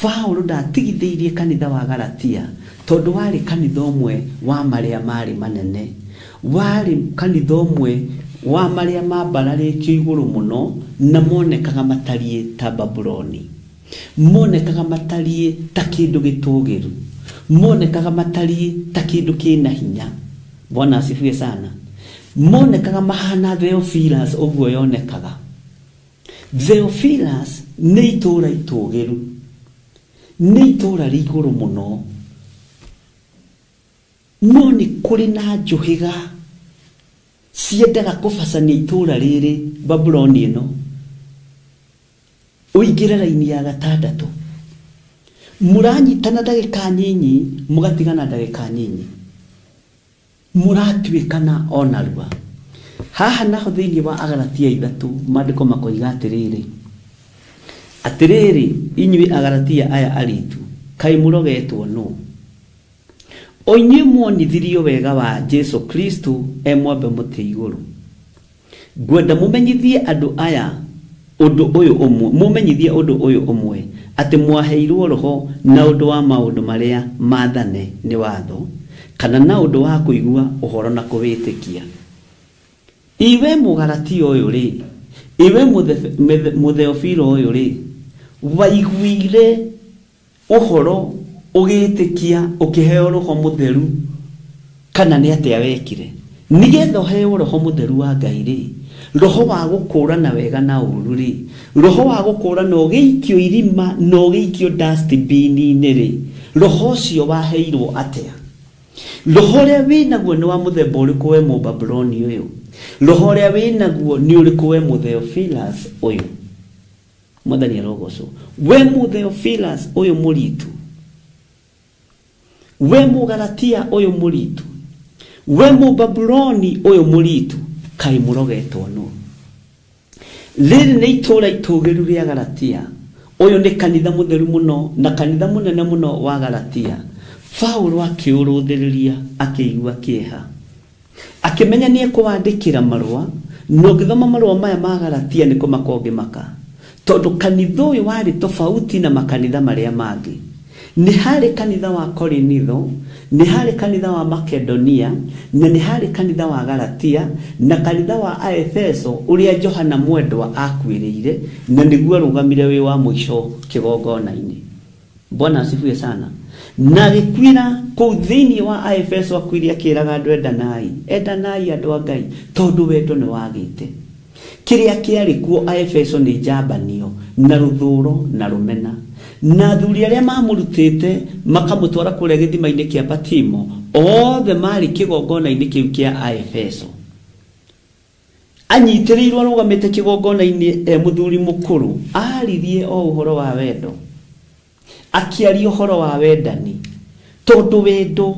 Paũlũ ndatigithĩirie kanitha wa Galatia, tondũ warĩ kanitha ũmwe wa marĩa marĩ manene, warĩ kanitha ũmwe wa marĩa mambararĩtio igũrũ mũno, na monekaga matariĩ ta Babuloni, monekaga matariĩ ta kĩndũ gĩtũgĩru, monekaga matariĩ ta kĩndũ kĩna hinya. Bwana asifiwe sana. Monekaga mahana Theophilus ũguo yonekaga. Theophilus nĩ itũũra itũgĩru, nĩ itũũra rĩ igũrũ mũno, no nĩ kũrĩ na njũhĩga ciendaga kũbacania itũũra rĩrĩ Babuloni ĩno. Ũingĩre raini ya gatandatũ, mũranyitana ndagĩka nyinyi, mũgatigana ndagĩka nyinyi, mũratuĩkana o narua. Haha naho thĩinĩ wa Agalatia 3 maandĩko makoiga atĩrĩrĩ, atĩrĩrĩ inyuĩ Agalatia aya aritu, kaĩ mũrogetwo nũ? O inyuĩ mwonithirio wega wa Jesu Kristo e mwambe mũtĩ igũrũ. Ngwenda mũmenyithie andũ aya ũndũ ũyũ ũmwe, mũmenyithie ũndũ ũyũ ũmwe, atĩ mwaheirwo roho na ũndũ wa maũndũ marĩa maathane nĩ watho, kana na ũndũ wa kũigua ũhoro na kũwĩtĩkia. Iwe Mũgalatia ũyũ rĩ, iwe Mũtheofilo ũyũ rĩ, waiguire ũhoro ũgĩtĩkia ũkĩheo roho mũtheru, kana nĩ atĩa wekire nĩgetha ũheo roho mũtheru wa Ngai rĩ, roho wa gũkũrana wega na ũru rĩ, roho wa gũkũrana ũgĩikio irima na ũgĩikio dustbin-inĩ rĩ, roho ũcio waheirwo atĩa? Roho ũrĩa wĩnaguo nĩ wa mũthemba ũrĩkũ we Mũbabuloni ũyũ? Roho ũrĩa wĩnaguo nĩ ũrĩkũ we Mũtheophilus ũyũ? Mwathani arogocwo. We Mũtheophilus ũyũ mũritu, we Mũgalatia ũyũ mũritu, we Mũbabuloni ũyũ mũritu, kaĩ mũrogetwo nũ? Rĩrĩ nĩ itũũra itũgĩru rĩa Galatia. Ũyũ nĩ kanitha mũtheru mũno na kanitha mũnene mũno wa Galatia. Paũlũ akĩũrũthĩrĩria akĩigua kĩeha, akĩmenya nĩ ekũwandĩkĩra marũa, na ũngĩthoma marũa maya ma Galatia nĩ kũmaka ũngĩmaka, Tondu kanitha ũyũ warĩ tofauti na makanitha marĩa mangĩ. Nĩ harĩ kanitha wa Korinitho, nĩ harĩ kanitha wa Makedonia, na nĩ harĩ kanitha wa Galatia, na kanitha wa Aefeso ũrĩa Johana mwendwa akuĩrĩire, na nĩguo arũgamire wĩ wa mũico kĩgongona-inĩ. Bwana asifiwe sana. Na agĩkuĩra kũu thĩinĩ wa Aefeso, akuire akĩraga andũ endanai, endanai andũ a Ngai, tondũ wendo nĩ wagĩte. Kĩrĩa kĩarĩ kuo Aefeso nĩ njambanio na rũthũro na rũmena. Na athuri arĩa mamũrutĩte makamũtwara kũrĩa gĩthima-inĩ kĩa Patimo, othe marĩ kĩgongona-inĩ kĩu kĩa Aefeso. Anyitĩrĩirwo arũgamĩte kĩgongona-inĩ e mũthuri mũkũrũ, aririe o ũhoro wa wendo, akĩaria ũhoro wa wendani, tondũ wendo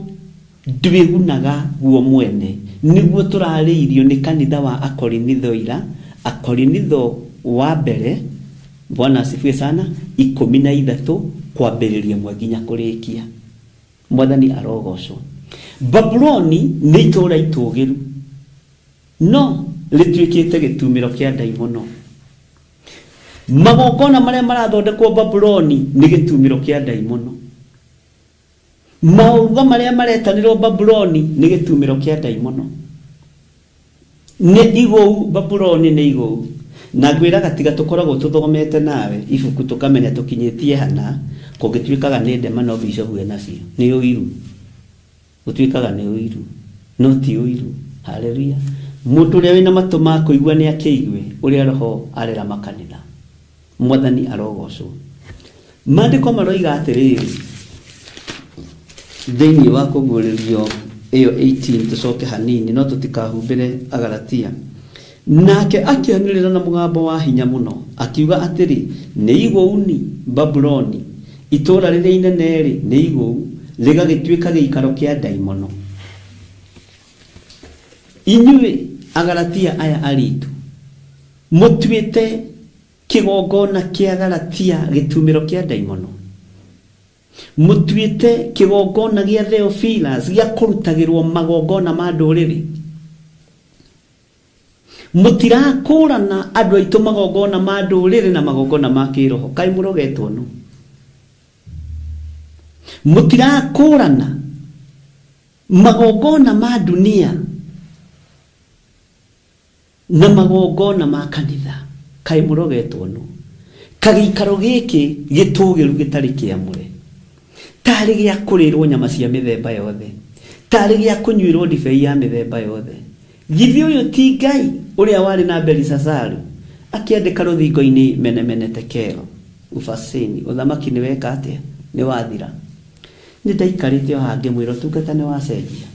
ndwĩgunaga guo mwene. Nĩguo tũrarĩirio nĩ kanitha wa Akorinitho ira, Akorinitho wa mbere, Bwana asifiwe sana, 13 kwambĩrĩria mwe nginya kũrĩkia. Mwathani arogocwo. Babuloni nĩ itũũra itũũgĩru, no rĩtuĩkĩte gĩtumĩro kĩa ndaimono. Magongona marĩa marathondekwo Babuloni nĩ gĩtumĩro kĩa ndaimono. Maũruga marĩa maretanĩrwo Babuloni nĩ gĩtumĩro kĩa ndaimono. Nĩ igũu, Babuloni nĩ igũu. Na ngwĩraga tiga tũkoragwo tũthomete nawe ibuku tũkamenya tũkinyĩtie hana, kũngĩtuĩkaga nĩ ndema no bishop nacio nĩ ũiru, gũtuĩkaga nĩ ũiru, no ti ũiru. Haleluya. Mũndũ ũrĩa wĩna matũ ma kũigua nĩ akĩigue ũrĩa Roho arera makanitha. Mwathani arogocwo. Maandĩko maroiga atĩrĩrĩ thĩinĩ wa kũguũrĩrio ĩyo 18, tũcoke hanini no tũtikahumbĩre Agalatia. Nake akĩanĩrĩra na mũgambo wa hinya mũno akiuga atĩrĩ, nĩ igũuni Babuloni, itũũra rĩrĩa inene rĩ, nĩ igũu, rĩgagĩtuĩka gĩikaro kĩa ndaimono. Inyuĩ Agalatia aya aritu, mũtuĩte kĩgongona kĩa Galatia gĩtumĩro kĩa ndaimono, mũtuĩte kĩgongona gĩa Theophilus gĩa kũrutagĩrwo magongona ma ndũrĩrĩ. Mũtirakũrana andũ aitũ magongona ma ndũrĩrĩ na magongona ma kĩroho. Kaĩ mũrogetwo nũ? Mũtirakũrana magongona ma dunia na magongona ma kanitha. Kaĩ mũrogetwo nũ? Kagĩikaro gĩkĩ gĩtũgĩru gĩtarĩ kĩamũre, tarĩ gĩa kũrĩrwo nyama cia mĩthemba yothe, tarĩ gĩa kũnyuĩrwo ndibei ya mĩthemba yothe. Githĩ ũyũ ti Ngai ũrĩa warĩ na Belisazaru akĩandĩka rũthingo-inĩ mene mene tekelo ufasini, ũthamaki nĩ weka atĩa? Nĩ wathira. Nĩ ndaikarĩte o haha ngĩmwĩra ũtungata nĩ wacenjia,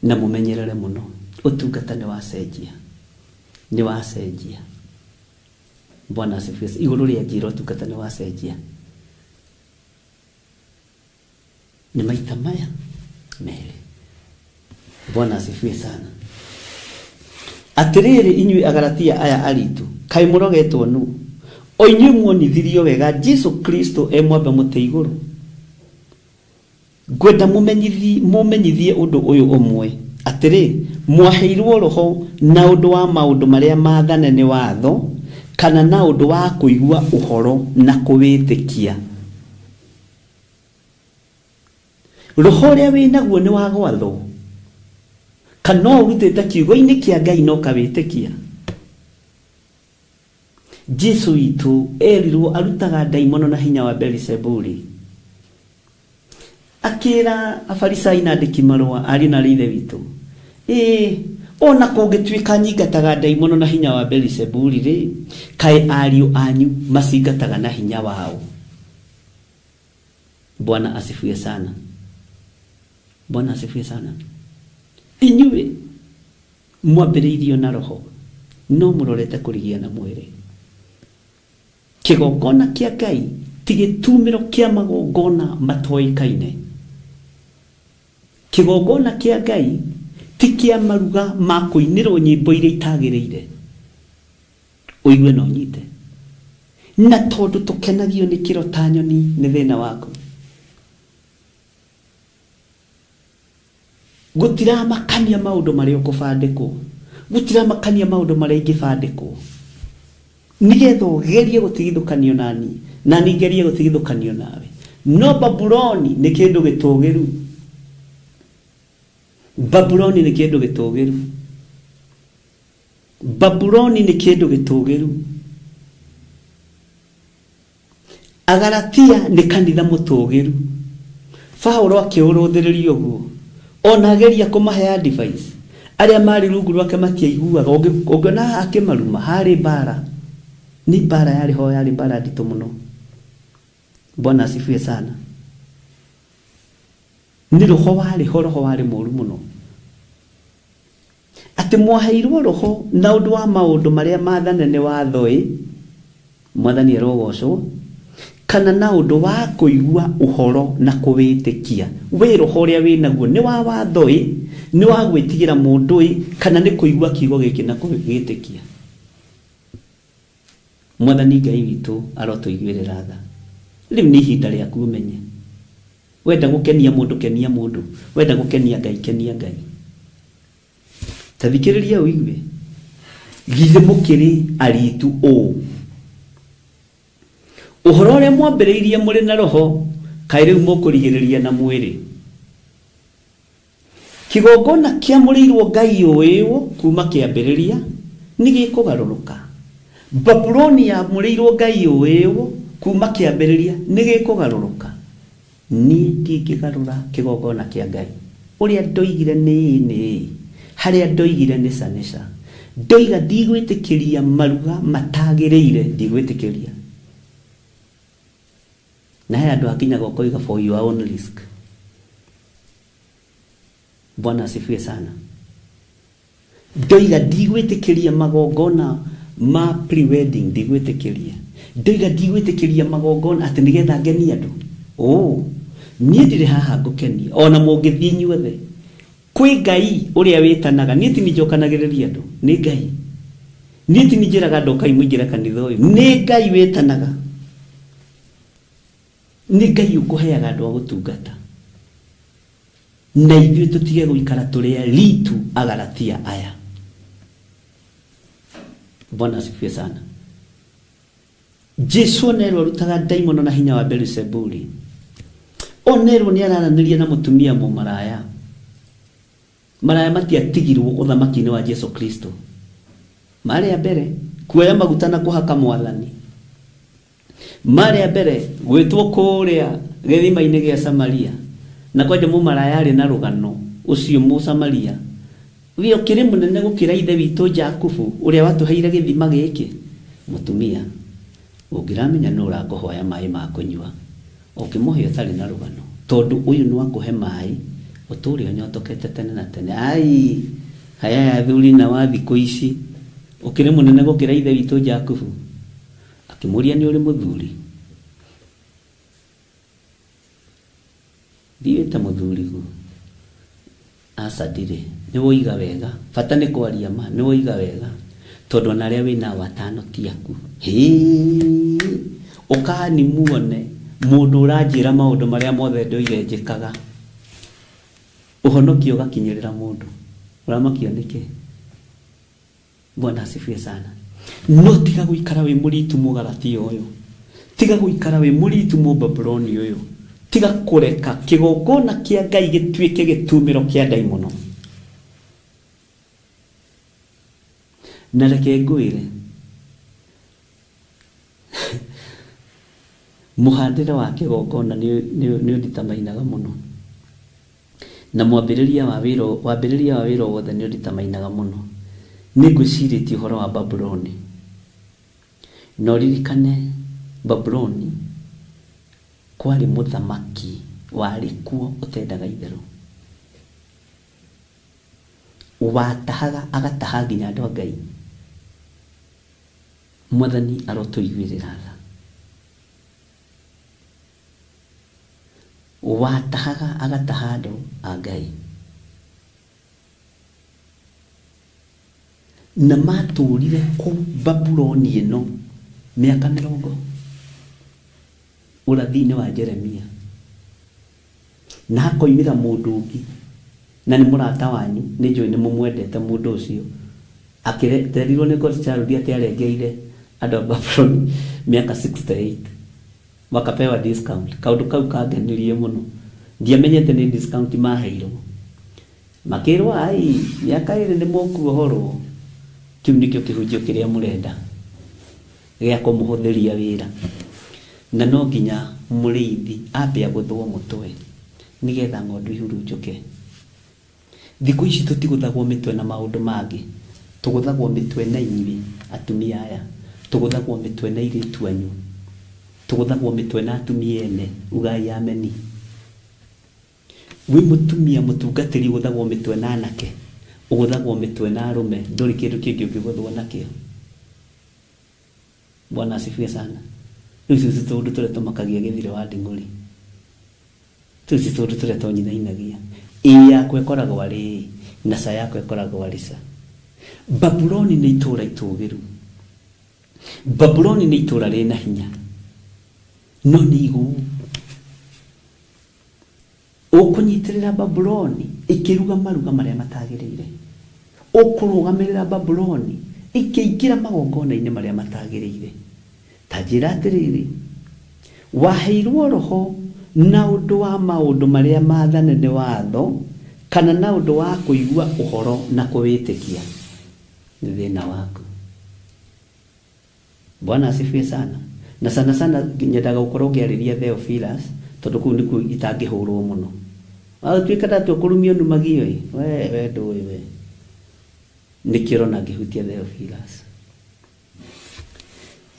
na mũmenyerere mũno, ũtungata nĩ wacenjia, nĩ wacenjia. Bwana asifiwe. Igũrũ rĩa njĩra ũtungata nĩ wacenjia. Nĩ maita maya merĩ. Bwana asifiwe sana. Atĩrĩrĩ inyuĩ Agalatia aya aritu, kaĩ mũrogetwo nũ? O inyuĩ muonithirio wega Jesu Kristo e mwambe mũtĩ igũrũ. Ngwenda mũmenyithie ũndũ ũyũ ũmwe, atĩrĩ, mwaheirwo Roho na ũndũ wa maũndũ marĩa maathane nĩ watho, kana na ũndũ wa kũigua ũhoro na kũwĩtĩkia. Roho ũrĩa wĩnaguo nĩ wa gwathwo, kana ũrutĩte kiugo-inĩ kĩa Ngai na ũkawĩtĩkia. Jesu witũ erirwo arutaga ndaimono na hinya wa Beelizebuli. Akĩra Afarisai na andĩki marũa, ariũ na ithe witũ, ĩĩ ona kũngĩtuĩka nyingataga ndaimono na hinya wa Beelizebuli rĩ, kaĩ ariũ anyu macingataga na hinya wao. Bwana asifiwe sana. Bwana asifiwe sana. Inyuĩ mwambĩrĩirio na Roho, no mũrorete kũrigia na mwĩrĩ. Kĩgongona kĩa Ngai ti gĩtumĩro kĩa magongona matoĩkaine. Kĩgongona kĩa Ngai ti kĩa maruga ma kũinĩrwo nyĩmbo iria itagĩrĩire. Ũigue na ũnyite. Na tondũ tũkenagio nĩ kĩro ta nyoni nĩ thĩna waku. Gũtiramakania maũndũ marĩa ũkũbandĩkwo, gũtiramakania maũndũ marĩa ingĩbandĩkwo. Nigetha ũgerie gũtigithũkanio nani na ningerie gũtigithũkanio nawe. No Babuloni nĩ kĩndũ gĩtũgĩru. Babuloni nĩ kĩndũ gĩtũgĩru. Babuloni nĩ kĩndũ gĩtũgĩru. Agalatia nĩ kanitha mũtũgĩru. Paulo akĩũrũthĩrĩria ũguo ona ageria kũmahe advice arĩa marĩ rungu rwake matiaiguaga. Ũngĩona akĩmaruma harĩ mbara, nĩ mbara yarĩ ho, yarĩ mbara nditũ mũno. Bwana asifiwe sana. Nĩ roho warĩ ho, roho warĩ mũru mũno. Atĩ mwaheirwo roho na ũndũ wa maũndũ marĩa maathane nĩ watho ĩ, Mwathani arogocwo, kana na ũndũ wa kũigua ũhoro na kũwĩtĩkia. Wĩ roho ũrĩa wĩ naguo nĩ wa watho ĩ, nĩ wa gwĩtigĩra mũndũ ĩ, kana nĩ kũigua kiugo gĩkĩ na kũgĩtĩkia. Mwathani Ngai witũ arotũiguĩrĩra tha. Rĩu nĩ ihinda rĩaku ũmenye. Wenda gũkenia mũndũ, kenia mũndũ. Wenda gũkenia Ngai, kenia Ngai. Ta thikĩrĩria ũigue. Githĩ mũkĩrĩ aritu ũũ? Ũhoro ũrĩa mwambĩrĩirie mũrĩ na roho, kaĩ rĩu mũkũrigĩrĩria na mwĩrĩ. Kĩgongona kĩamũrĩirwo Ngai ũĩwo kuma kĩambĩrĩria nĩ gĩkũgarũrũka. Babuloni yamũrĩirwo Ngai ũĩwo kuma kĩambĩrĩria nĩ gĩkũgarũrũka. Niĩ ndingĩgarũra kĩgongona kĩa Ngai. Ũrĩa ndoigire nĩ nĩ, harĩa ndoigire nĩ ca nĩ ca. Ndoiga ndigwĩtĩkĩria maruga matagĩrĩire, ndigwĩtĩkĩria. Na he andũ hakinyaga ũkoiga for your own risk. Bwana asifiwe sana. Ndoiga ndigwĩtĩkĩria magongona ma pre-wedding, ndigwĩtĩkĩria. Ndoiga ndigwĩtĩkĩria magongona atĩ nĩgetha ngenie andũ. Oh, niĩ ndirĩ haha ngũkenie ona mũngĩthiĩ inyuothe. Kwĩ Ngai ũrĩa wĩtanaga, niĩ ti njokanagĩrĩria andũ, nĩ Ngai. Niĩ ti njĩraga andũ ũkai mũingĩre kanitha ũyũ, nĩ Ngai wĩtanaga. Nĩ Ngai ũkũheaga andũ a gũtungata. Na ithuĩ tũtige gũikara tũrĩ aritu Agalatia aya. Bwana asifiwe sana. Jesu onerwo arutaga ndaimono na hinya wa Beelzebuli. Onerwo nĩ araranĩria na mũtumia mũmaraya. Maraya matiatigirwo ũthamaki-inĩ wa Jesu Kristo. Marĩ a mbere kuoya maguta na kũhaka Mwathani. Marĩ a mbere gwĩtwo kũrĩa gĩthima-inĩ gĩa Samaria. Na kwanja mũmaraya arĩ na rũgano ũcio Mũsamaria. We ũkĩrĩ mũnene gũkĩra ithe witũ Jakubu ũrĩa watũheire gĩthima gĩkĩ. Mũtumia ũngĩramenya nũ ũrakũhoya maĩ ma kũnyua, ũngĩmũhe ũtarĩ na rũgano, tondũ ũyũ nĩ wakũhe maĩ ũtũre ũnyotokete tene na tene. Ai, haya ya athuri na wa thikũ ici, ũkĩrĩ mũnene gũkĩra ithe witũ Jakubu. Akĩmũria nĩ ũrĩ mũthuri? Ndiwĩte mũthuri guo. Aca ndirĩ. Nĩ woiga wega. Bata nĩ kwaria ma, nĩ woiga wega. Tondũ ona arĩa wĩnao atano ti aku. Hĩ, ũkani muone mũndũ ũranjĩra maũndũ marĩa mothe ndoire njĩkaga. Ũhonokio ũgakinyĩrĩra mũndũ. Ũramakio nĩkĩ? Bwana asifiwe sana. No tiga gũikara wĩ mũritu Mũgalatia ũyũ. Tiga gũikara wĩ mũritu Mũbabuloni ũyũ. Tiga kũreka kĩgongona kĩa Ngai gĩtuĩke gĩtumĩro kĩa ndaimono. Na reke ngwĩre, mũhandĩre wa kĩgongona nĩ ũnditamainaga mũno. Na mwambĩrĩria wa wĩra, wambĩrĩria wa wĩra wothe nĩ ũnditamainaga mũno. Nĩ ngwĩcirĩtie ũhoro wa Babuloni. Na ũririkane Babuloni kwarĩ mũthamaki warĩ kuo ũtendaga itherũ. Watahaga agataha nginya andũ a Ngai. Mwathani arotũiguĩrĩra tha. Watahaga agataha andũ a Ngai. Na matũrire kũu Babuloni ĩno mĩaka 40. Ũrathi-inĩ wa Jeremia. Na hakoimĩra mũndũ ũngĩ na nĩ mũrata wanyu, nĩ njũĩ nĩ mũmwendete mũndũ ũcio. Akĩrerirwo nĩ Godchild atĩ arengeire Andũ a Babuloni mĩaka 68 makapewa discount. Kaũndũ kau kangenirie mũno, ndiamenyete nĩ discount maheirwo, makĩrwo ai mĩaka 2 nĩ mũkuohorwo. Kĩu nĩkĩo kĩhunjio kĩrĩa mũrenda gĩa kũmũhũthĩria wĩra, na no nginya mũrĩithi ambe agũthwo mũtwe nĩgetha ng'ondu ihurunjũke. Thikũ ici tũtigũthagwo mĩtwe na maũndũ mangĩ, tũgũthagwo mĩtwe na inyuĩ atumia aya, tũgũthagwo mĩtwe na airĩtu anyu, tũgũthagwo mĩtwe na atumia ene. Ugai ameni. Wĩ mũtumia mũtungatĩri ũgũthagwo mĩtwe na anake, ũgũthagwo mĩtwe na arũme, ndũrĩ kĩndũ kĩngĩ ũngĩgũthwo nakĩo. Bwana asifiwe sana. Rĩu icio ti tũũndũ tũrĩa tũmakagia gĩthire wa nding'ũri, tũu ti tũũndũ tũrĩa tonyinainagia. Ĩĩ yakwa ĩkoragwo arĩ ĩĩ na ca yakwa ĩkoragwo arĩ ca. Babuloni nĩ itũũra itũũgĩru, Babuloni nĩ itũũra rĩna hinya, no nĩ igũu. Ũkũnyitĩrĩra Babuloni ĩkĩruga maruga marĩa matagĩrĩire, ũkũrũgamĩrĩra Babuloni ĩkĩingĩra magongona-inĩ marĩa matagĩrĩire. Ta njĩra atĩrĩrĩ, waheirwo roho na ũndũ wa maũndũ marĩa maathane nĩ watho, kana na ũndũ wa kũigua ũhoro na kũwĩtĩkia? Nĩ thĩna waku. Bwana asifiwe sana. Na sana sana nyendaga gũkorwo ngĩarĩria Theophilus, tondũ kũu nĩkuo itangĩhũrwo mũno. Watuĩka ndatua kũrumio numagio ĩ, we ndũĩ we. Nĩkĩo ũrona ngĩhutia Theophilus.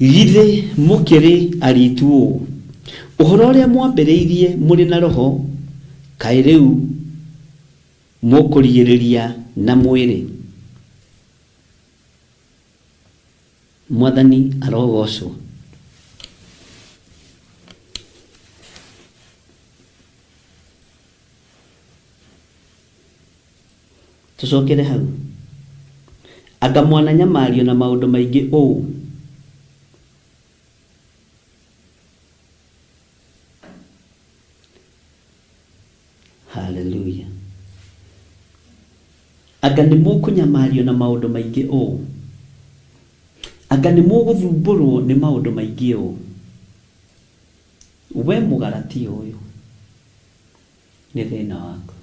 Githĩ mũkĩrĩ aritu ũũ, ũhoro ũrĩa mwambĩrĩirie mũrĩ na roho, kaĩ rĩu mũkũrigĩrĩria na mwĩrĩ? Mwathani arogocwo. Tũcokere hau. Anga mwananyamario na maũndũ maingĩ ũũ? Haleluya. Anga nĩ mũkũnyamario na maũndũ maingĩ ũũ? Anga nĩ mũgũthumbũrwo nĩ maũndũ maingĩ ũũ? We mũgaratia ũyũ, nĩ thĩna waku.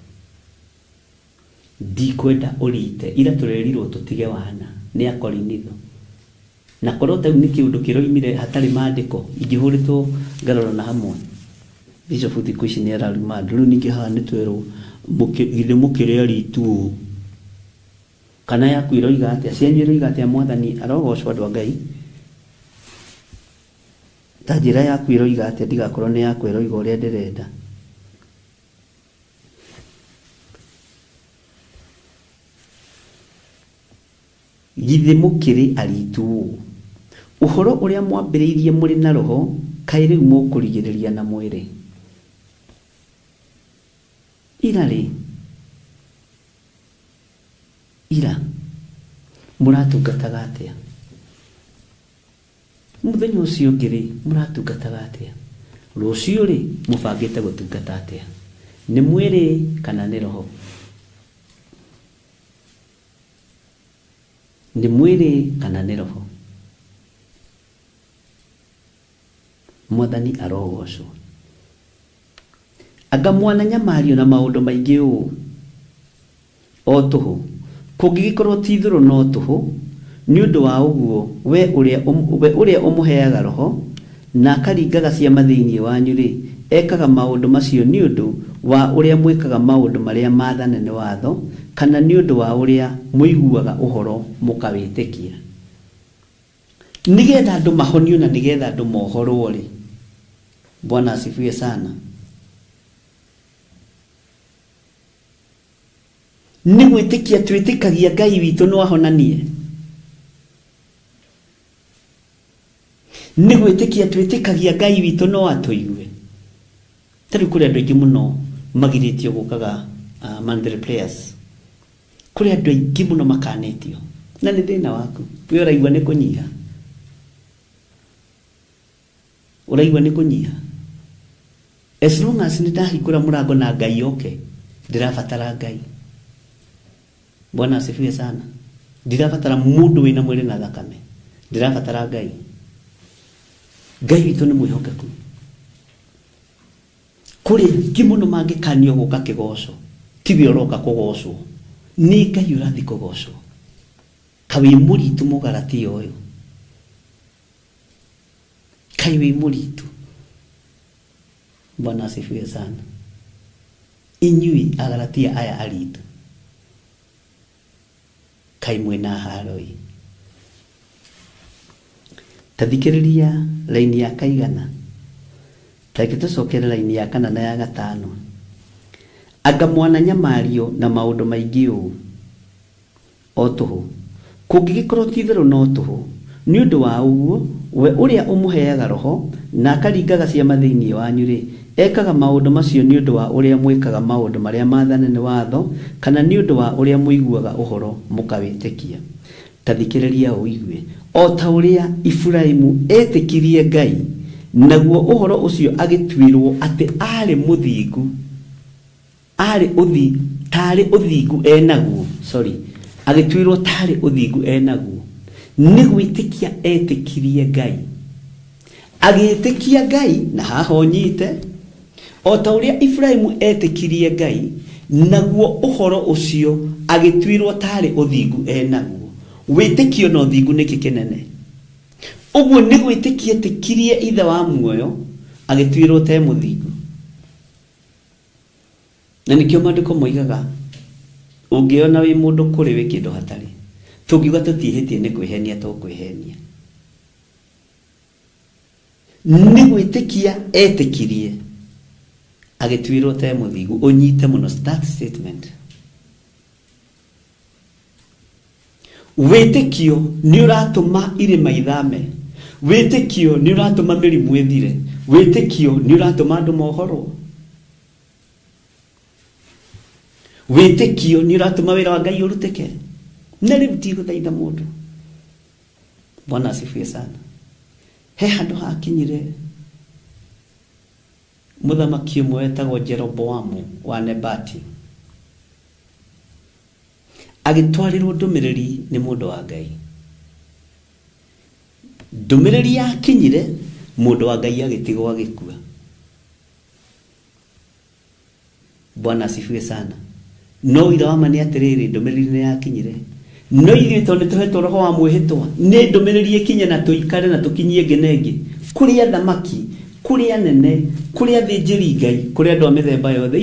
Ndikwenda ũrite, ira tũrerirwo tũtige wana nĩ akorinitho. Na korwo ta rĩu nĩ kĩũndũ kĩroimire hatarĩ maandĩko, ingĩhũrĩtwo ngarora na hamwe. Bishop thikũ ici nĩ araruma andũ. Rĩu ningĩ haha nĩ twerwo githĩ mũkĩrĩ aritu ũũ? Kana yaku ĩroiga atĩa? Cianyu ĩroiga atĩa? Mwathani arogocwo andũ a Ngai. Ta njĩra yaku ĩroiga atĩa? Ndigakorwo nĩ yakwa ĩroiga ũrĩa ndĩrenda. Githĩ mũkĩrĩ aritu ũũ? Ũhoro ũrĩa mwambĩrĩirie mũrĩ na roho, kaĩ rĩu mũkũrigĩrĩria na mwĩrĩ? Ira rĩ, ira mũratungataga atĩa? Mũthenya ũcio ũngĩ rĩ, mũratungataga atĩa? Rũciũ rĩ, mũbangĩte gũtungata atĩa? Nĩ mwĩrĩ kana nĩ roho? Nĩ mwĩrĩ kana nĩ roho? Mwathani arogocwo. Anga mwananyamario na maũndũ maingĩ ũũ o tũhũ? Kũngĩgĩkorwo ti itherũ no tũhũ, nĩ ũndũ wa ũguo we ũrĩa ũmũheaga roho na akaringaga ciama thĩinĩ wanyu rĩ, ekaga maũndũ macio nĩ ũndũ wa ũrĩa mwĩkaga maũndũ marĩa maathane nĩ watho, kana nĩ ũndũ wa ũrĩa mũiguaga ũhoro mũkawĩtĩkia? Nĩgetha andũ mahonio na nĩgetha andũ mohorwo rĩ. Bwana asifiwe sana. Nĩ gwĩtĩkia twĩtĩkagia Ngai witũ no ahonanie. Nĩ gwĩtĩkia twĩtĩkagia Ngai witũ no atũigue. Ta rĩu kũrĩ andũ aingĩ mũno magirĩtio gũkaga monthly prayers. Kũrĩ andũ aingĩ mũno makanĩtio. Na nĩ thĩna waku. We ũraigua nĩ kũnyiha. Ũraigua nĩ kũnyiha. As long as nĩ ndahingũra mũrango na Ngai oke, ndĩrabatara Ngai. Bwana asifiwe sana. Ndirabatara mũndũ wĩna mwĩrĩ na thakame. Ndĩrabatara Ngai. Ngai witũ nĩ mwĩhokeku. Kũrĩ aingĩ mũno mangĩkanio gũka kĩgoco, tiwe ũroka kũgocwo, nĩ Ngai ũrathiĩ kũgocwo. Kaĩ wĩ mũritũ Mũgalatia ũyũ, kaĩ wĩ mũritũ. Bwana asifiwe sana. Inyuĩ Agalatia aya aritũ, kaĩ mwĩna haro-ĩ. Ta thikĩrĩria raini ya kaigana, ta reke tũcokere raini ya kana na ya gatano. Anga mwananyamario na maũndũ maingĩ ũũ o tũhũ, kũngĩgĩkorwo ti itherũ no tũhũ. Nĩ ũndũ wa ũguo, we ũrĩa ũmũheaga roho na akaringaga ciama thĩinĩ wanyu rĩ, ekaga maũndũ macio nĩ ũndũ wa ũrĩa mwĩkaga maũndũ marĩa maathane nĩ watho, kana nĩ ũndũ wa ũrĩa mũiguaga ũhoro mũkawĩtĩkia. Ta thikĩrĩria ũigue. O ta ũrĩa Iburaimu etĩkirie Ngai, naguo ũhoro ũcio agĩtuĩrwo atĩ aarĩ mũthingu, aarĩ ũthi, tarĩ ũthingu enaguo, sorry, agĩtuĩrwo tarĩ ũthingu enaguo, nĩ gwĩtĩkia etĩkirie Ngai. Agĩtĩkia Ngai, na haha ũnyite, o ta ũrĩa Iburaimu etĩkirie Ngai, naguo ũhoro ũcio agĩtuĩrwo tarĩ ũthingu enaguo. Wĩtĩkio na ũthingu nĩkĩ kĩnene? Ũguo nĩ gwĩtĩkia etĩkirie ithe wa muoyo, agĩtuĩrwo te mũthingu. Na nĩkĩo maandĩko moigaga, ũngĩona wĩ mũndũ kũrĩ wĩ kĩndũ hatarĩ, tũngiuga tũtiĩhĩtie nĩ kwĩhenia tũkwĩhenia. Nĩ gwĩtĩkia etĩkirie, agĩtuĩrwo te mũthingu. Ũnyite mũno that statement. Wĩtĩkio nĩ ũratũma irĩma ithame, wĩtĩkio nĩ ũratũma mĩrimũ ĩthire, wĩtĩkio nĩ ũratũma andũ mohorwo, wĩtĩkio nĩ ũratũma wĩra wa Ngai ũrutĩke. Na rĩu ndigũthaitha mũndũ. Bwana asifiwe sana. He handũ hakinyire mũthamaki ũmwe wetagwo Jeroboamu wa Nebati, agĩtwarĩrwo ndũmĩrĩri nĩ mũndũ wa Ngai. Ndũmĩrĩri yakinyire, mũndũ wa Ngai agĩtigwo agĩkua. Bwana asifiwe sana. No ũira wa ma nĩ atĩrĩrĩ, ndũmĩrĩri nĩ yakinyire. No ithuĩ tondũ nĩ tũhetwo roho wa mwĩhĩtwa, nĩ ndũmĩrĩri ĩkinye na tũikare na tũkinyie ĩngĩ na ĩngĩ, kũrĩ athamaki, kũrĩ anene, kũrĩ athĩnjĩri Ngai, kũrĩ andũ a mĩthemba yothe.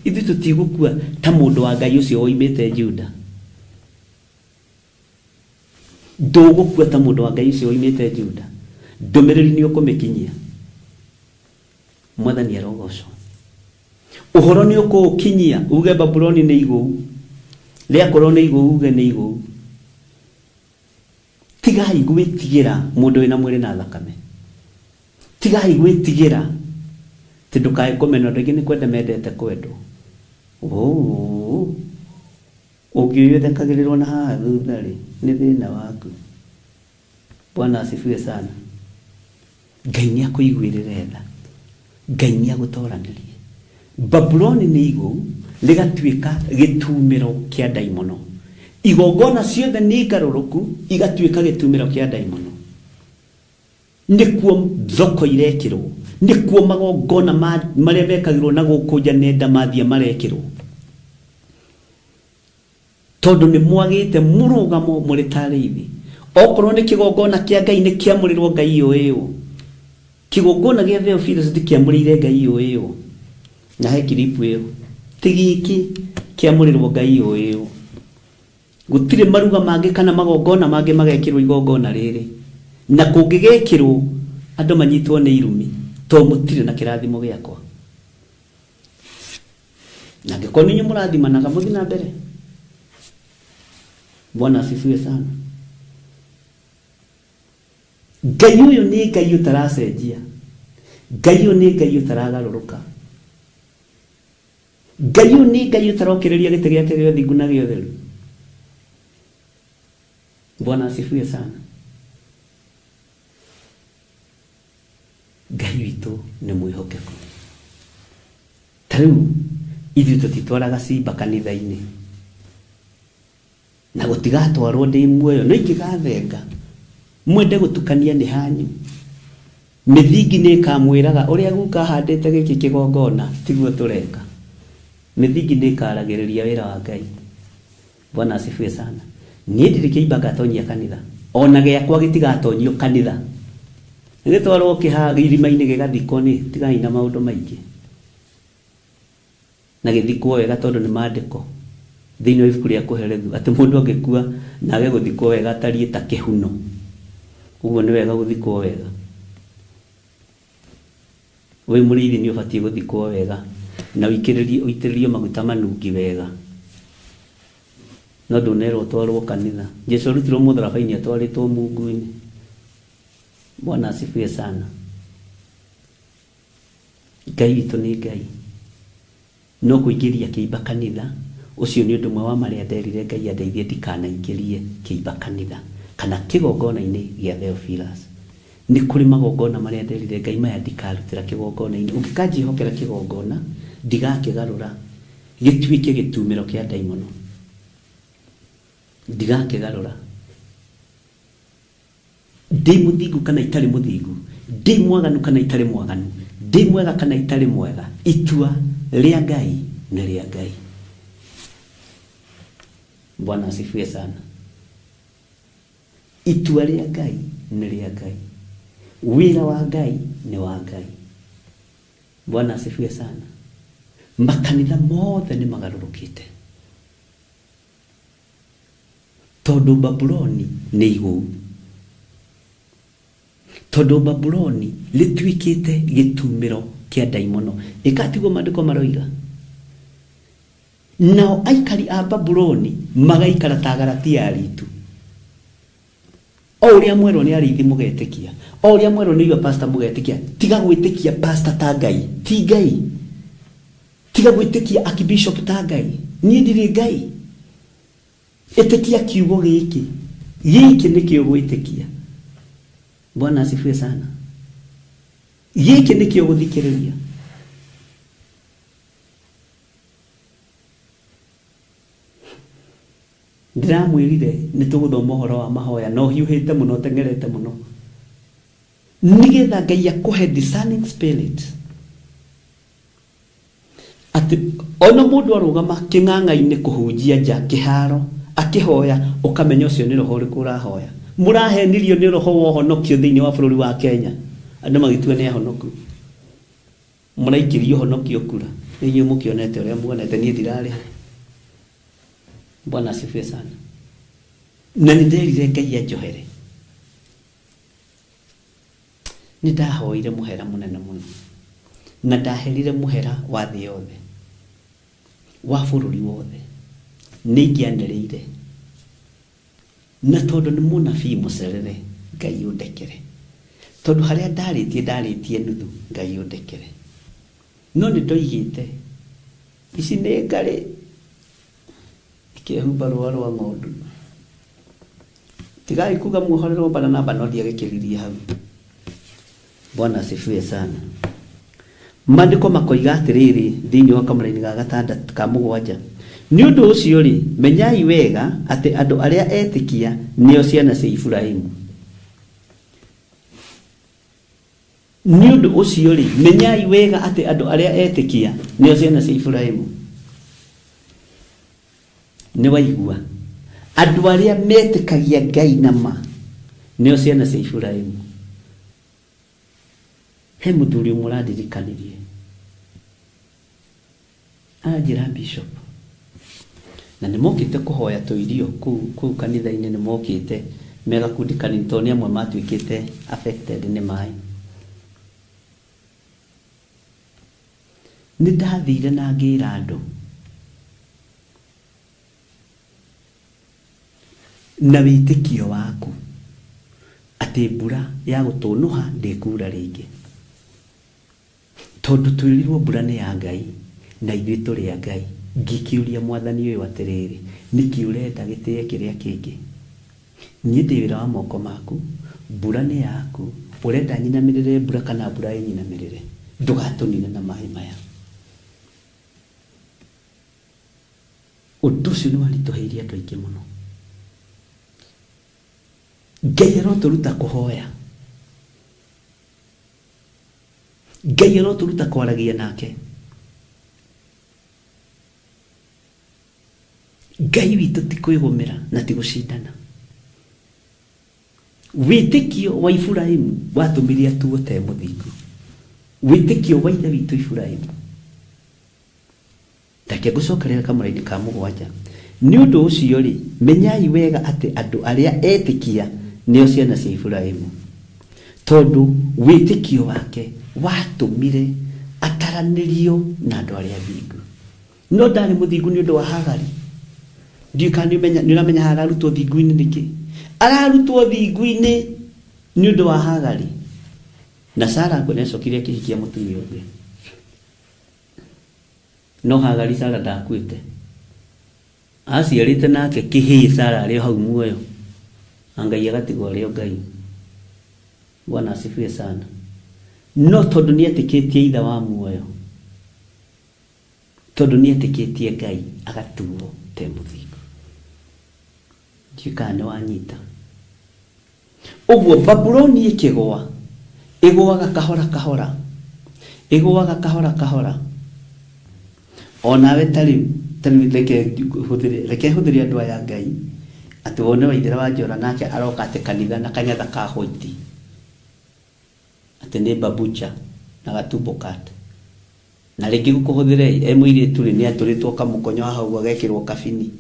Ithuĩ tũtigũkua ta mũndũ wa Ngai ũcio woimĩte Juda. Ndũgũkua ta mũndũ wa Ngai ũcio woimĩte Juda. Ndũmĩrĩri nĩ ũkũmĩkinyia. Mwathani arogocwo. Ũhoro nĩ ũkũũkinyia, uge Babuloni nĩ igũu, rĩakorwo nĩ igũu uge nĩ igũu. Tigai gwĩtigĩra mũndũ wĩna mwĩrĩ na thakame. Tigai gwĩtigĩra atĩ ndũkae kũmenwo. Andũ aingĩ nĩ kwenda mendete kwendwo. Ũngĩũyũ ũthekagĩrĩrwo na haha thutha rĩ, nĩ thĩna waku. Bwana asifiwe sana. Ngai nĩ akũiguĩrĩre tha, Ngai nĩ agũtoranĩrie. Babuloni nĩ igũu, rĩgatuĩka gĩtumĩro kĩa ndaimono. Igongona ciothe nĩ ngarũrũku, igatuĩka gĩtumĩro kĩa ndaimono. Nĩkuo thoko irekĩrwo, nĩkuo magongona marĩa mekagĩrwo na gũkũ nja nenda mathiĩ marekĩrwo. Tondũ nĩ mwagĩte mũrũgamo mũrĩ ta arĩithi. Okorwo nĩ kĩgongona kĩa Ngai nĩ kĩamũrĩrwo Ngai ũyũ. Kĩgongona gĩa Theophilus ndĩkĩamũrĩire Ngai ũyũ. Na he kiripu ĩyo. Ti gĩkĩ kĩamũrĩrwo Ngai ũyũ. Gũtirĩ maruga mangĩ kana magongona mangĩ magekĩrwo igongona rĩrĩ. Na kũngĩgekĩrwo andũ manyitwo nĩ irumi, to mũtirĩ na kĩrathimo gĩakwa. Na angĩkorwo nĩ inyuĩ mũrathimanaga, mũthiĩ na mbere. Bwana asifiwe sana. Ngai ũyũ nĩ Ngai ũtaracenjia. Ngai ũyũ nĩ Ngai ũtaragarũrũka. Ngai ũyũ nĩ Ngai ũtarokĩrĩria gĩtĩ gĩake gĩa ũthingu na gĩa ũtheru. Bwana asifiwe sana. Ngai witũ nĩ mwĩhokeku. Ta rĩu ithuĩ tũtitwaraga cimba kanitha-inĩ, na gũtigatwarwo ndĩ muoyo, no ingĩgathenga Mwende gũtukania nĩ hanyu. Mĩthingi nĩ ĩkamwĩraga ũrĩa guka ahandĩte gĩkĩ kĩgongona tiguo tũreka. Mĩthingi nĩ ĩkaragĩrĩria wĩra wa Ngai. Bwana asifiwe sana. Niĩ ndirĩ kĩimba ngatonyia kanitha. Ona gĩakwa gĩtigatonyio kanitha. Gĩtwarwo irima-inĩ gĩgathikwo nĩ tigai na maũndũ maingĩ. Na gĩthikwo wega tondũ nĩ maandĩko thĩinĩ wa ibuku rĩa Kũherethu atĩ mũndũ angĩkua na age gũthikwo wega atariĩ ta kĩhuno. Ũguo nĩ wega gũthikwo wega. Wĩ mũrĩithi nĩ ũbatiĩ gũthikwo wega na ũitĩrĩrio maguta manungi wega. No ndũnerwo ũtwarwo kanitha. Jesu arutirwo mũtharaba-inĩ atwarĩtwo mungu-inĩ. Bwana asifiwe sana. Ngai witũ nĩ Ngai. No kũingĩria kĩimba kanitha ũcio nĩ ũndũ ũmwe wa marĩa nderire Ngai andeithie ndikanaingĩrie kĩimba kanitha kana kĩgongona-inĩ gĩa Theophilus. Nĩ kũrĩ magongona marĩa nderire Ngai maya ndikarutĩra kĩgongona-inĩ. Ũngĩkanjĩhokera kĩgongona ndigakĩgarũra gĩtuĩke gĩtumĩro kĩa ndaimono. Ndigakĩgarũra. Ndĩ mũthingu kana itarĩ mũthingu, ndĩ mwaganu kana itarĩ mwaganu, ndĩ mwega kana itarĩ mwega, itua rĩa Ngai nĩ rĩa Ngai. Bwana asifiwe sana. Itua rĩa Ngai nĩ rĩa Ngai. Wĩra wa Ngai nĩ wa Ngai. Bwana asifiwe sana. Makanitha mothe nĩ magarũrũkĩte. Tondũ Babuloni nĩ igũu. Tondũ Babuloni rĩtuĩkĩte gĩtumĩro kĩa ndaimono. Ĩgatiguo maandĩko maroiga. Nao aikari a Babuloni magaikara ta Galatia aritu. O ũrĩa mwerwo nĩ arĩithi mũgetĩkia. O ũrĩa mwerwo nĩ inyuĩ pastor mũgetĩkia. Tiga gwĩtĩkia pastor ta Ngai. Ti Ngai. Tiga gwĩtĩkia archbishop ta Ngai. Niĩ ndirĩ Ngai. Ĩtĩkia kiugo gĩkĩ. Gĩkĩ nĩkĩo gwĩtĩkia. Bwana asifiwe sana. Gĩkĩ nĩkĩo gũthikĩrĩria. Ndĩramwĩrire nĩ tũgũthoma ũhoro wa mahoya no hiũhĩte mũno teng'erete mũno. Nĩgetha Ngai akũhe discerning spirit. Atĩ ona mũndũ arũgama kĩng'ang'a-inĩ kũhunjia nja kĩharo akĩhoya ũkamenya ũcio nĩ roho ũrĩkũ ũrahoya. Mũrahenirio nĩ roho wa ũhonokio thĩinĩ wa bũrũri wa Kenya. Andũ magĩtua nĩ ahonoku. Mũraikĩrio ũhonokio kura. Inyuĩ mũkĩonete ũrĩa muonete niĩ ndirarĩ. Bwana asifiwe sana. Na nĩ nderire Ngai anjohere. Nĩ ndahoire mũhera mũnene mũno. Na ndaherire mũhera wa thĩ yothe. Wa bũrũri wothe. Nĩ ingĩanĩrĩire. Na tondũ nĩ mũnabii mũcerere Ngai ũndekere. Tondũ harĩa ndarĩtie ndarĩtie nuthu Ngai ũndekere. No nĩ ndoigĩte ici nĩ ngarĩ ikehumba rũa rwa ng'ondu. Tigai kuga muohorerwo Baranaba no ndiagĩkĩririe hau. Bwana asifiwe sana. Maandĩko makoiga atĩrĩrĩ thĩinĩ wa kamũraini ga gatandatũ ka mũgwanja. Nĩ ũndũ ũcio rĩ, menyai wega atĩ andũ arĩa etĩkia nĩo ciana cia Iburahĩmu. Nĩ ũndũ ũcio rĩ, menyai wega atĩ andũ arĩa etĩkia nĩo ciana cia Iburahĩmu. Nĩ waigua. Andũ arĩa metĩkagia Ngai na ma nĩo ciana cia Iburahĩmu. He mũthuri ũmwe ũrandirikanirie. Anjĩra bishop. Na nĩ mokĩte kũhoya tũirio kũu kanitha-inĩ nĩ mokĩte me gakundi kanini tondũ nĩ amwe matuĩkĩte affected nĩ maĩ. Nĩ ndathire na ngĩra andũ na wĩtĩkio waku atĩ mbura ya gũtũnũha ndĩkura rĩngĩ. Tondũ twĩrirwo mbura nĩ ya Ngai na ithuĩ tũrĩ a Ngai. Ngĩkĩũria mwathani ũyũ atĩrĩrĩ, nĩkĩ ũrenda gĩtĩe kĩrĩa kĩngĩ? Niĩ ndĩ wĩra wa moko maku, mbura nĩ yaku, ũrenda nyinamĩrĩre mbura kana mbura ĩnyinamĩrĩre? Ndũgatũnine na maĩ maya. Ũndũ ũcio nĩ waritũhĩirie andũ aingĩ mũno. Ngai arotũruta kũhoya, Ngai arotũruta kwaragia nake. Ngai witũ ti kwĩgũmĩra na ti gũcindana. Wĩtĩkio wa Iburahĩmu watũmire atuo te mũthingu. Wĩtĩkio wa ithe witũ Iburahĩmu. Reke ngũcokerere kamũraini ka 7. Nĩ ũndũ ũcio rĩ, menyai wega atĩ andũ arĩa etĩkia nĩo ciana cia Iburahĩmu, tondũ wĩtĩkio wake watũmire ataranĩrio na andũ arĩa athingu. No ndarĩ mũthingu nĩ ũndũ wa Hagari. Ndiũĩ kana nĩ ũramenya ararutwo thingu-inĩ nĩkĩ. Ararutwo thingu-inĩ nĩ ũndũ wa Hagari. Na Sara nĩacokire akĩhikia mũtumia ũngĩ. No Hagari Sara ndakuĩte. Aciarĩte nake kĩhĩĩ Sara arĩ o hau muoyo. Na Ngai agatigwo arĩ o Ngai. Bwana asifiwe sana. No tondũ nĩetĩkĩtie ithe wa muoyo, tondũ nĩetĩkĩtie Ngai, agatuo te mũthingu. Ndiũĩ kana nĩwanyita. Ũguo Babuloni ĩkĩgũa, ĩgũaga kahora kahora, ĩgũaga kahora kahora. Onawe ta rĩu reke hũthĩre andũ aya Ngai atĩ wone Waithera wa Njora nake aroka atĩ kanitha na kanyatha ka white, atĩ nĩ babucha na gatumbo kat. Na rĩngĩ gũkũhũthĩre e mũirĩtu rĩ, nĩ atũrĩtwo kamũkonyo haha ũguo agekĩrwo kabini,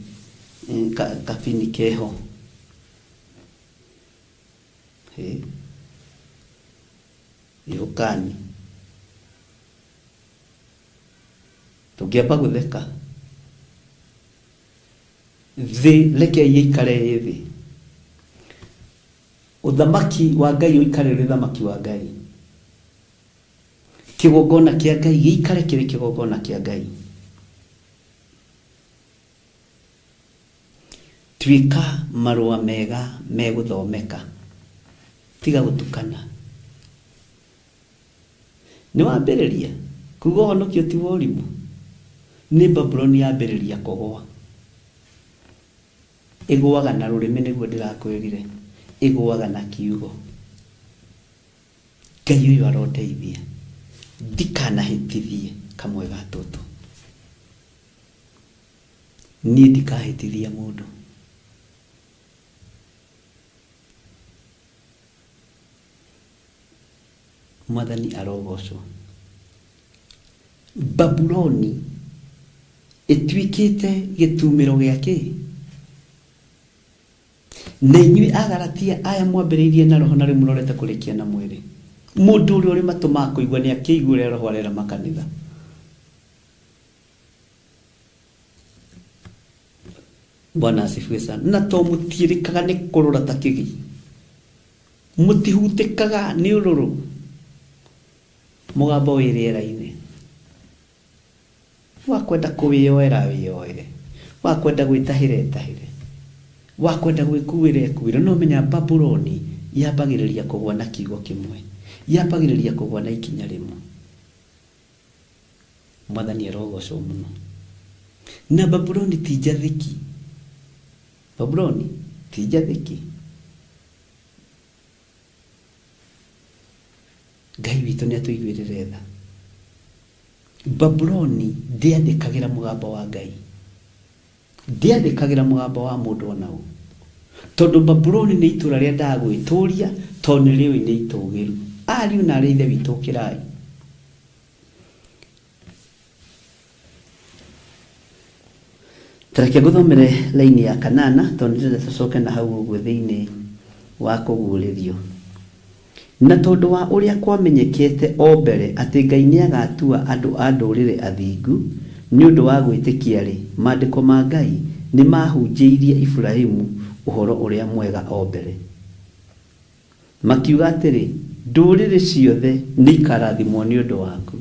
kabini keho. Ĩũkani. Tũngĩamba gũtheka. Thĩ reke ĩikare ĩ thĩ. Ũthamaki wa Ngai ũikare ũrĩ ũthamaki wa Ngai. Kĩgongona kĩa Ngai gĩikare kĩrĩ kĩgongona kĩa Ngai. Tuĩka marũa mega megũthomeka. Tiga gũtukana. Nĩ wambĩrĩria kuga ũhonokio ti wa ũrimũ. Nĩ Babuloni yambĩrĩria kũgũa. Ĩgũaga na rũrĩmĩ nĩguo ndĩrakwĩrire. Ĩgũaga na kiugo. Ngai ũyũ arondeithia. Ndikanahĩtithie kamwe ga tũtũ. Niĩ ndikahĩtithia mũndũ. Mwathani arogocwo. Babuloni ĩtuĩkĩte gĩtumĩro gĩa kĩ? Na inyuĩ Agalatia aya mwambĩrĩirie na roho na rĩu mũrorete kũrĩkia na mwĩrĩ. Mũndũ ũrĩa ũrĩ matũ ma kũigua nĩ akĩigua ũrĩa roho arera makanitha. Bwana asifiwe sana. Na to mũtiĩrĩkaga nĩ kũrũra ta kĩgi. Mũtihutĩkaga nĩ ũrũrũ. Mũgambo wĩ rĩera-inĩ. Wakwenda kũwĩyoera wĩyoere. Wakwenda gwĩtahĩra ĩtahĩre. Wakwenda gwĩkuĩra ĩkuĩre. No menya Babuloni yambagĩrĩria kũgũa na kiugo kĩmwe. Yambagĩrĩria kũgũa na ikinya rĩmwe. Mwathani arogocwo mũno. Na Babuloni ti njathĩki. Babuloni ti njathĩki. Ngai witũ nĩ atũiguĩrĩre tha. Babuloni ndĩathĩkagĩra mũgambo wa Ngai. Ndĩathĩkagĩra mũgambo wa mũndũ ona ũ. Tondũ Babuloni nĩ itũũra rĩendaga gwĩtũũria, tondũ nĩ rĩũĩ nĩ itũũgĩru. Ariũ na arĩa ithe witũ ũkĩrai. Tareke ngũthomere laini ya 8 tondũ ndĩrenda tũcoke na hau ũguo thĩinĩ wa kũguũrĩrio. Na tondũ wa ũrĩa kwamenyekete o mbere atĩ Ngai nĩagatua andũ a ndũrĩrĩ athingu nĩ ũndũ wa gwĩtĩkia rĩ, maandĩko ma Ngai nĩmahunjĩirie Iburahĩmu ũhoro ũrĩa mwega o mbere. Makiuga atĩrĩ, ndũrĩrĩ ciothe nĩikarathimwo nĩ ũndũ waku.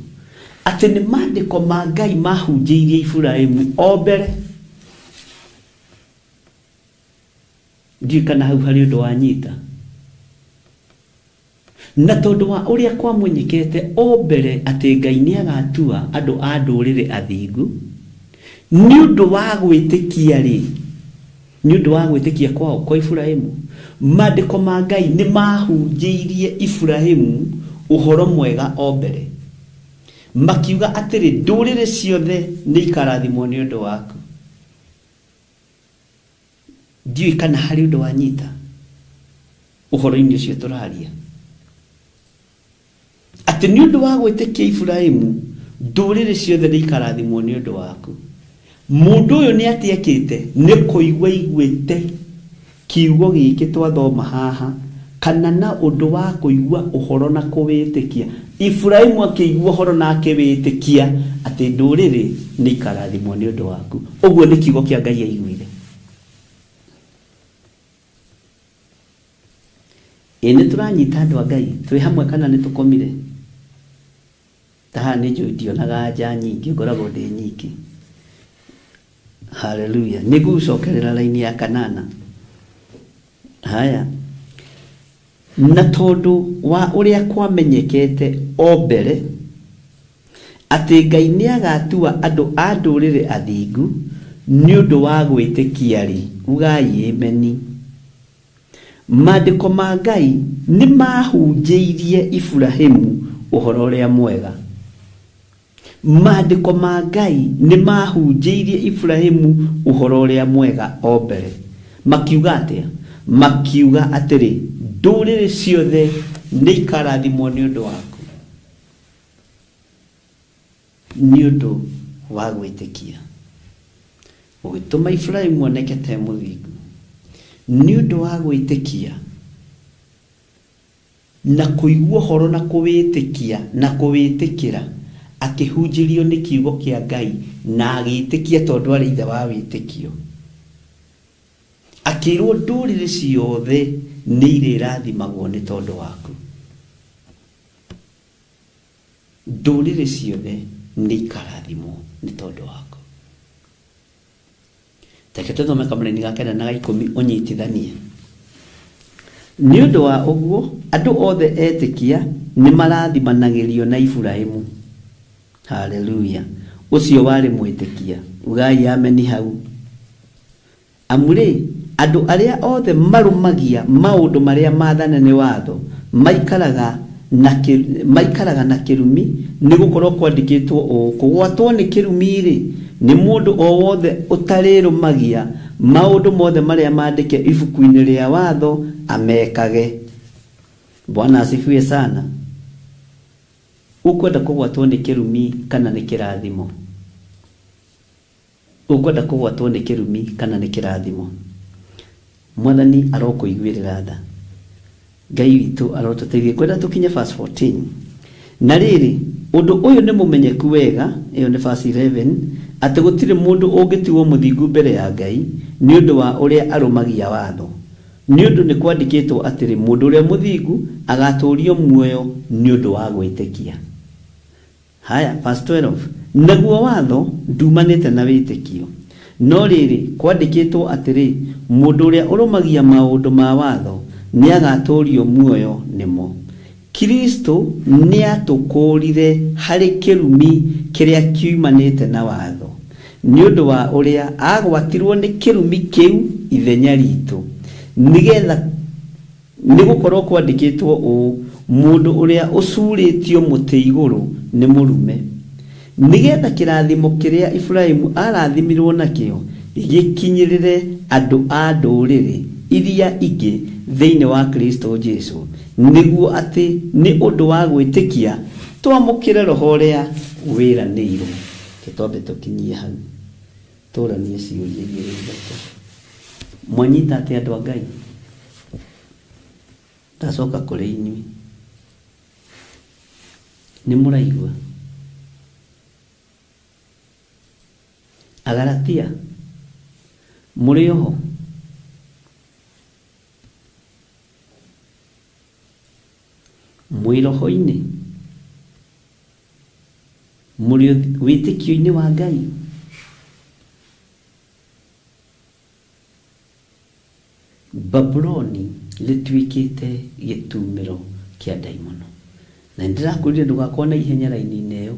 Atĩ nĩ maandĩko ma Ngai mahunjĩirie Iburahĩmu o mbere. Ndiũĩ kana hau harĩ ũndũ wanyita. Na tondũ wa ũrĩa kwamenyekete o mbere atĩ Ngai nĩagatua andũ a ndũrĩrĩ athingu nĩ ũndũ wa gwĩtĩkia rĩ, nĩ ũndũ wa gwĩtĩkia kwao kwa Iburahĩmu, Maandĩko ma Ngai nĩ mahunjĩirie Iburahĩmu ũhoro mwega o mbere, makiuga atĩrĩ, ndũrĩrĩ ciothe nĩ ikarathimwo nĩ ũndũ waku. Ndiũĩ kana harĩ ũndũ wanyita ũhoro-inĩ ũcio tũraria, atĩ nĩ ũndũ wa gwĩtĩkia Iburahĩmu ndũrĩrĩ ciothe nĩ ikarathimwo nĩ ũndũ waku. Mũndũ ũyũ nĩ atĩ ekĩte nĩ kũigua aiguĩte kiugo gĩkĩ twathoma haha, kana na ũndũ wa kũigua ũhoro na kũwĩtĩkia. Iburahĩmu akĩigua ũhoro na akĩwĩtĩkia atĩ ndũrĩrĩ nĩ ikarathimwo nĩ ũndũ waku. Ũguo nĩ kiugo kĩa Ngai aiguire. Ĩ nĩ tũranyita andũ a Ngai twĩ hamwe kana nĩ tũkomire? Ta haha nĩ njũĩ ndionaga nja nyingĩ, ngoragwo ndĩ nyiki. Haleluya. Nĩ ngũgũcokerera raini ya kanana. Haya. Na tondũ wa ũrĩa kwamenyekete o mbere atĩ Ngai nĩagatua andũ a ndũrĩrĩ athingu nĩ ũndũ wa gwĩtĩkia rĩ, ugai ameni. Maandĩko ma Ngai nĩ mahunjĩirie Iburahĩmu ũhoro ũrĩa mwega. Maandĩko ma Ngai nĩ mahunjĩirie Iburahĩmu ũhoro ũrĩa mwega o mbere. Makiuga atĩa? Makiuga atĩrĩ, ndũrĩrĩ ciothe nĩ ikarathimwo nĩ ũndũ waku, nĩ ũndũ wa gwĩtĩkia. Ũgĩtũma Iburahĩmu oneke ta mũthingu nĩ ũndũ wa gwĩtĩkia na kũigua ũhoro na kũwĩtĩkia na kũwĩtĩkĩra. Akĩhunjĩrio nĩ kiugo kĩa Ngai na agĩtĩkia tondũ arĩ ithe wa wĩtĩkio. Akĩrwo ndũrĩrĩ ciothe nĩ irĩrathimagwo nĩ tondũ waku. Ndũrĩrĩ ciothe nĩ ikarathimwo nĩ tondũ waku. Reke tũthome kamũraini ga 9 na ga 10 ũnyitithanie. Nĩ ũndũ wa ũguo andũ othe etĩkia nĩ marathimanagĩrio na Iburahĩmu. Haleluya. Ũcio warĩ mwĩtĩkia. Ugai ameni hau. Amu rĩ, andũ arĩa othe marũmagia maũndũ marĩa maathane nĩ watho maikaraga na kĩrumi, nĩ gũkorwo kwandĩkĩtwo ũũ, kũgwatwo nĩ kĩrumi rĩ nĩ mũndũ o wothe ũtarĩrũmagia maũndũ mothe marĩa maandĩke ibuku-inĩ rĩa watho amekage. Bwana asifiwe sana. Ũkwenda kũgwatwo nĩ kĩrumi kana nĩ kĩrathimo? Ũkwenda kũgwatwo nĩ kĩrumi kana nĩ kĩrathimo? Mwathani arokũiguĩrĩra tha. Ngai witũ arotũteithie. Kwenda tũkinye verse 14. Na rĩrĩ, ũndũ ũyũ nĩ mũmenyeku wega, ĩyo nĩ verse 11, atĩ gũtirĩ mũndũ ũngĩtigwo mũthingu mbere ya Ngai nĩ ũndũ wa ũrĩa arũmagia watho. Nĩ ũndũ nĩ kwandĩkĩtwo atĩrĩ, mũndũ ũrĩa mũthingu agatũũrio muoyo nĩ ũndũ wa gwĩtĩkia. Haya, verse 12. Naguo watho ndumanĩte na wĩtĩkio. No rĩrĩ, kwandĩkĩtwo atĩrĩ, mũndũ ũrĩa ũrũmagia maũndũ ma watho nĩagatũũrio muoyo nĩmo. Kristo nĩatũkũũrire harĩ kĩrumi kĩrĩa kiumanĩte na watho, nĩ ũndũ wa ũrĩa agwatirwo nĩ kĩrumi kĩu ithenya ritũ, nĩgetha nĩgũkorwo kwandĩkĩtwo ũũ, mũndũ ũrĩa ũcurĩtio mũtĩ igũrũ nĩ mũrume, nĩgetha kĩrathimo kĩrĩa Iburahĩmu arathimirwo nakĩo gĩkinyĩrĩre andũ a ndũrĩrĩ iria ingĩ thĩinĩ wa Kristo Jesu, nĩguo atĩ nĩ ũndũ wa gwĩtĩkia twamũkĩre roho ũrĩa wĩranĩirwo. Twambe tũkinyie hau, tũranie ciũria igĩrĩ ithatũ. Mwanyita atĩ andũ a Ngai? Ndacoka kũrĩ inyuĩ. Nĩ mũraigua? Agalatia, mũrĩ oho? Mwĩ roho-inĩ? Mũrĩ wĩtĩkio-inĩ wa Ngai? Babuloni rĩtuĩkĩte gĩtumĩro kĩa ndaimono. Na ndĩrakwĩrire ndũgakorwo na ihenya raini-inĩ ĩyo,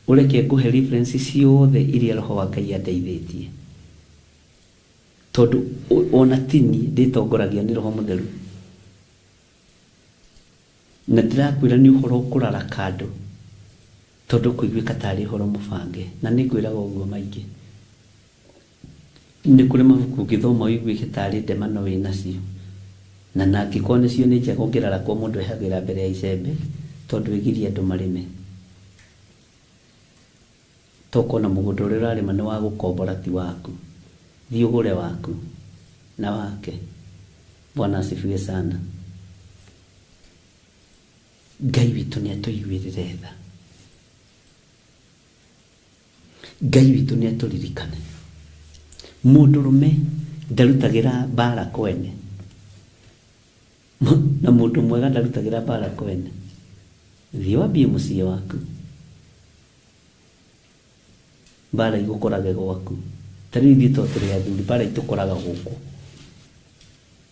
ũreke ngũhe reference ciothe iria roho wa Ngai andeithĩtie. Tondũ ona tini ndĩtongoragia nĩ Roho Mũtheru. Na ndĩrakwĩra nĩ ũhoro ũkũrara kando tondũ kũiguĩka tarĩ ũhoro mũbange, na nĩ ngwĩraga ũguo maingĩ. Nĩ kũrĩ mabuku ũngĩthoma ũiguĩke tarĩ ndemano wĩnacio, na nangĩkorwo nĩcio nĩ njega ũngĩrarakwo mũndũ ehagĩra mbere ya icembe tondũ ĩgirie andũ marĩme. Tokona mũgũnda ũrĩa ũrarĩma nĩ wa gũkombora ti waku, thiĩ ũgũre waku na wake. Bwana asifiwe sana. Ngai witũ nĩ atũiguĩrĩre tha, Ngai witũ nĩ atũririkane. Mũndũrũme ndarutagĩra mbara kwene, na mũndũ mwega ndarutagĩra mbara kwene. Thiĩ wambie mũciĩ waku, mbara igũkorage gwaku. Ta rĩu ithuĩ to tũrĩ athuri, mbara itũkoraga gũkũ,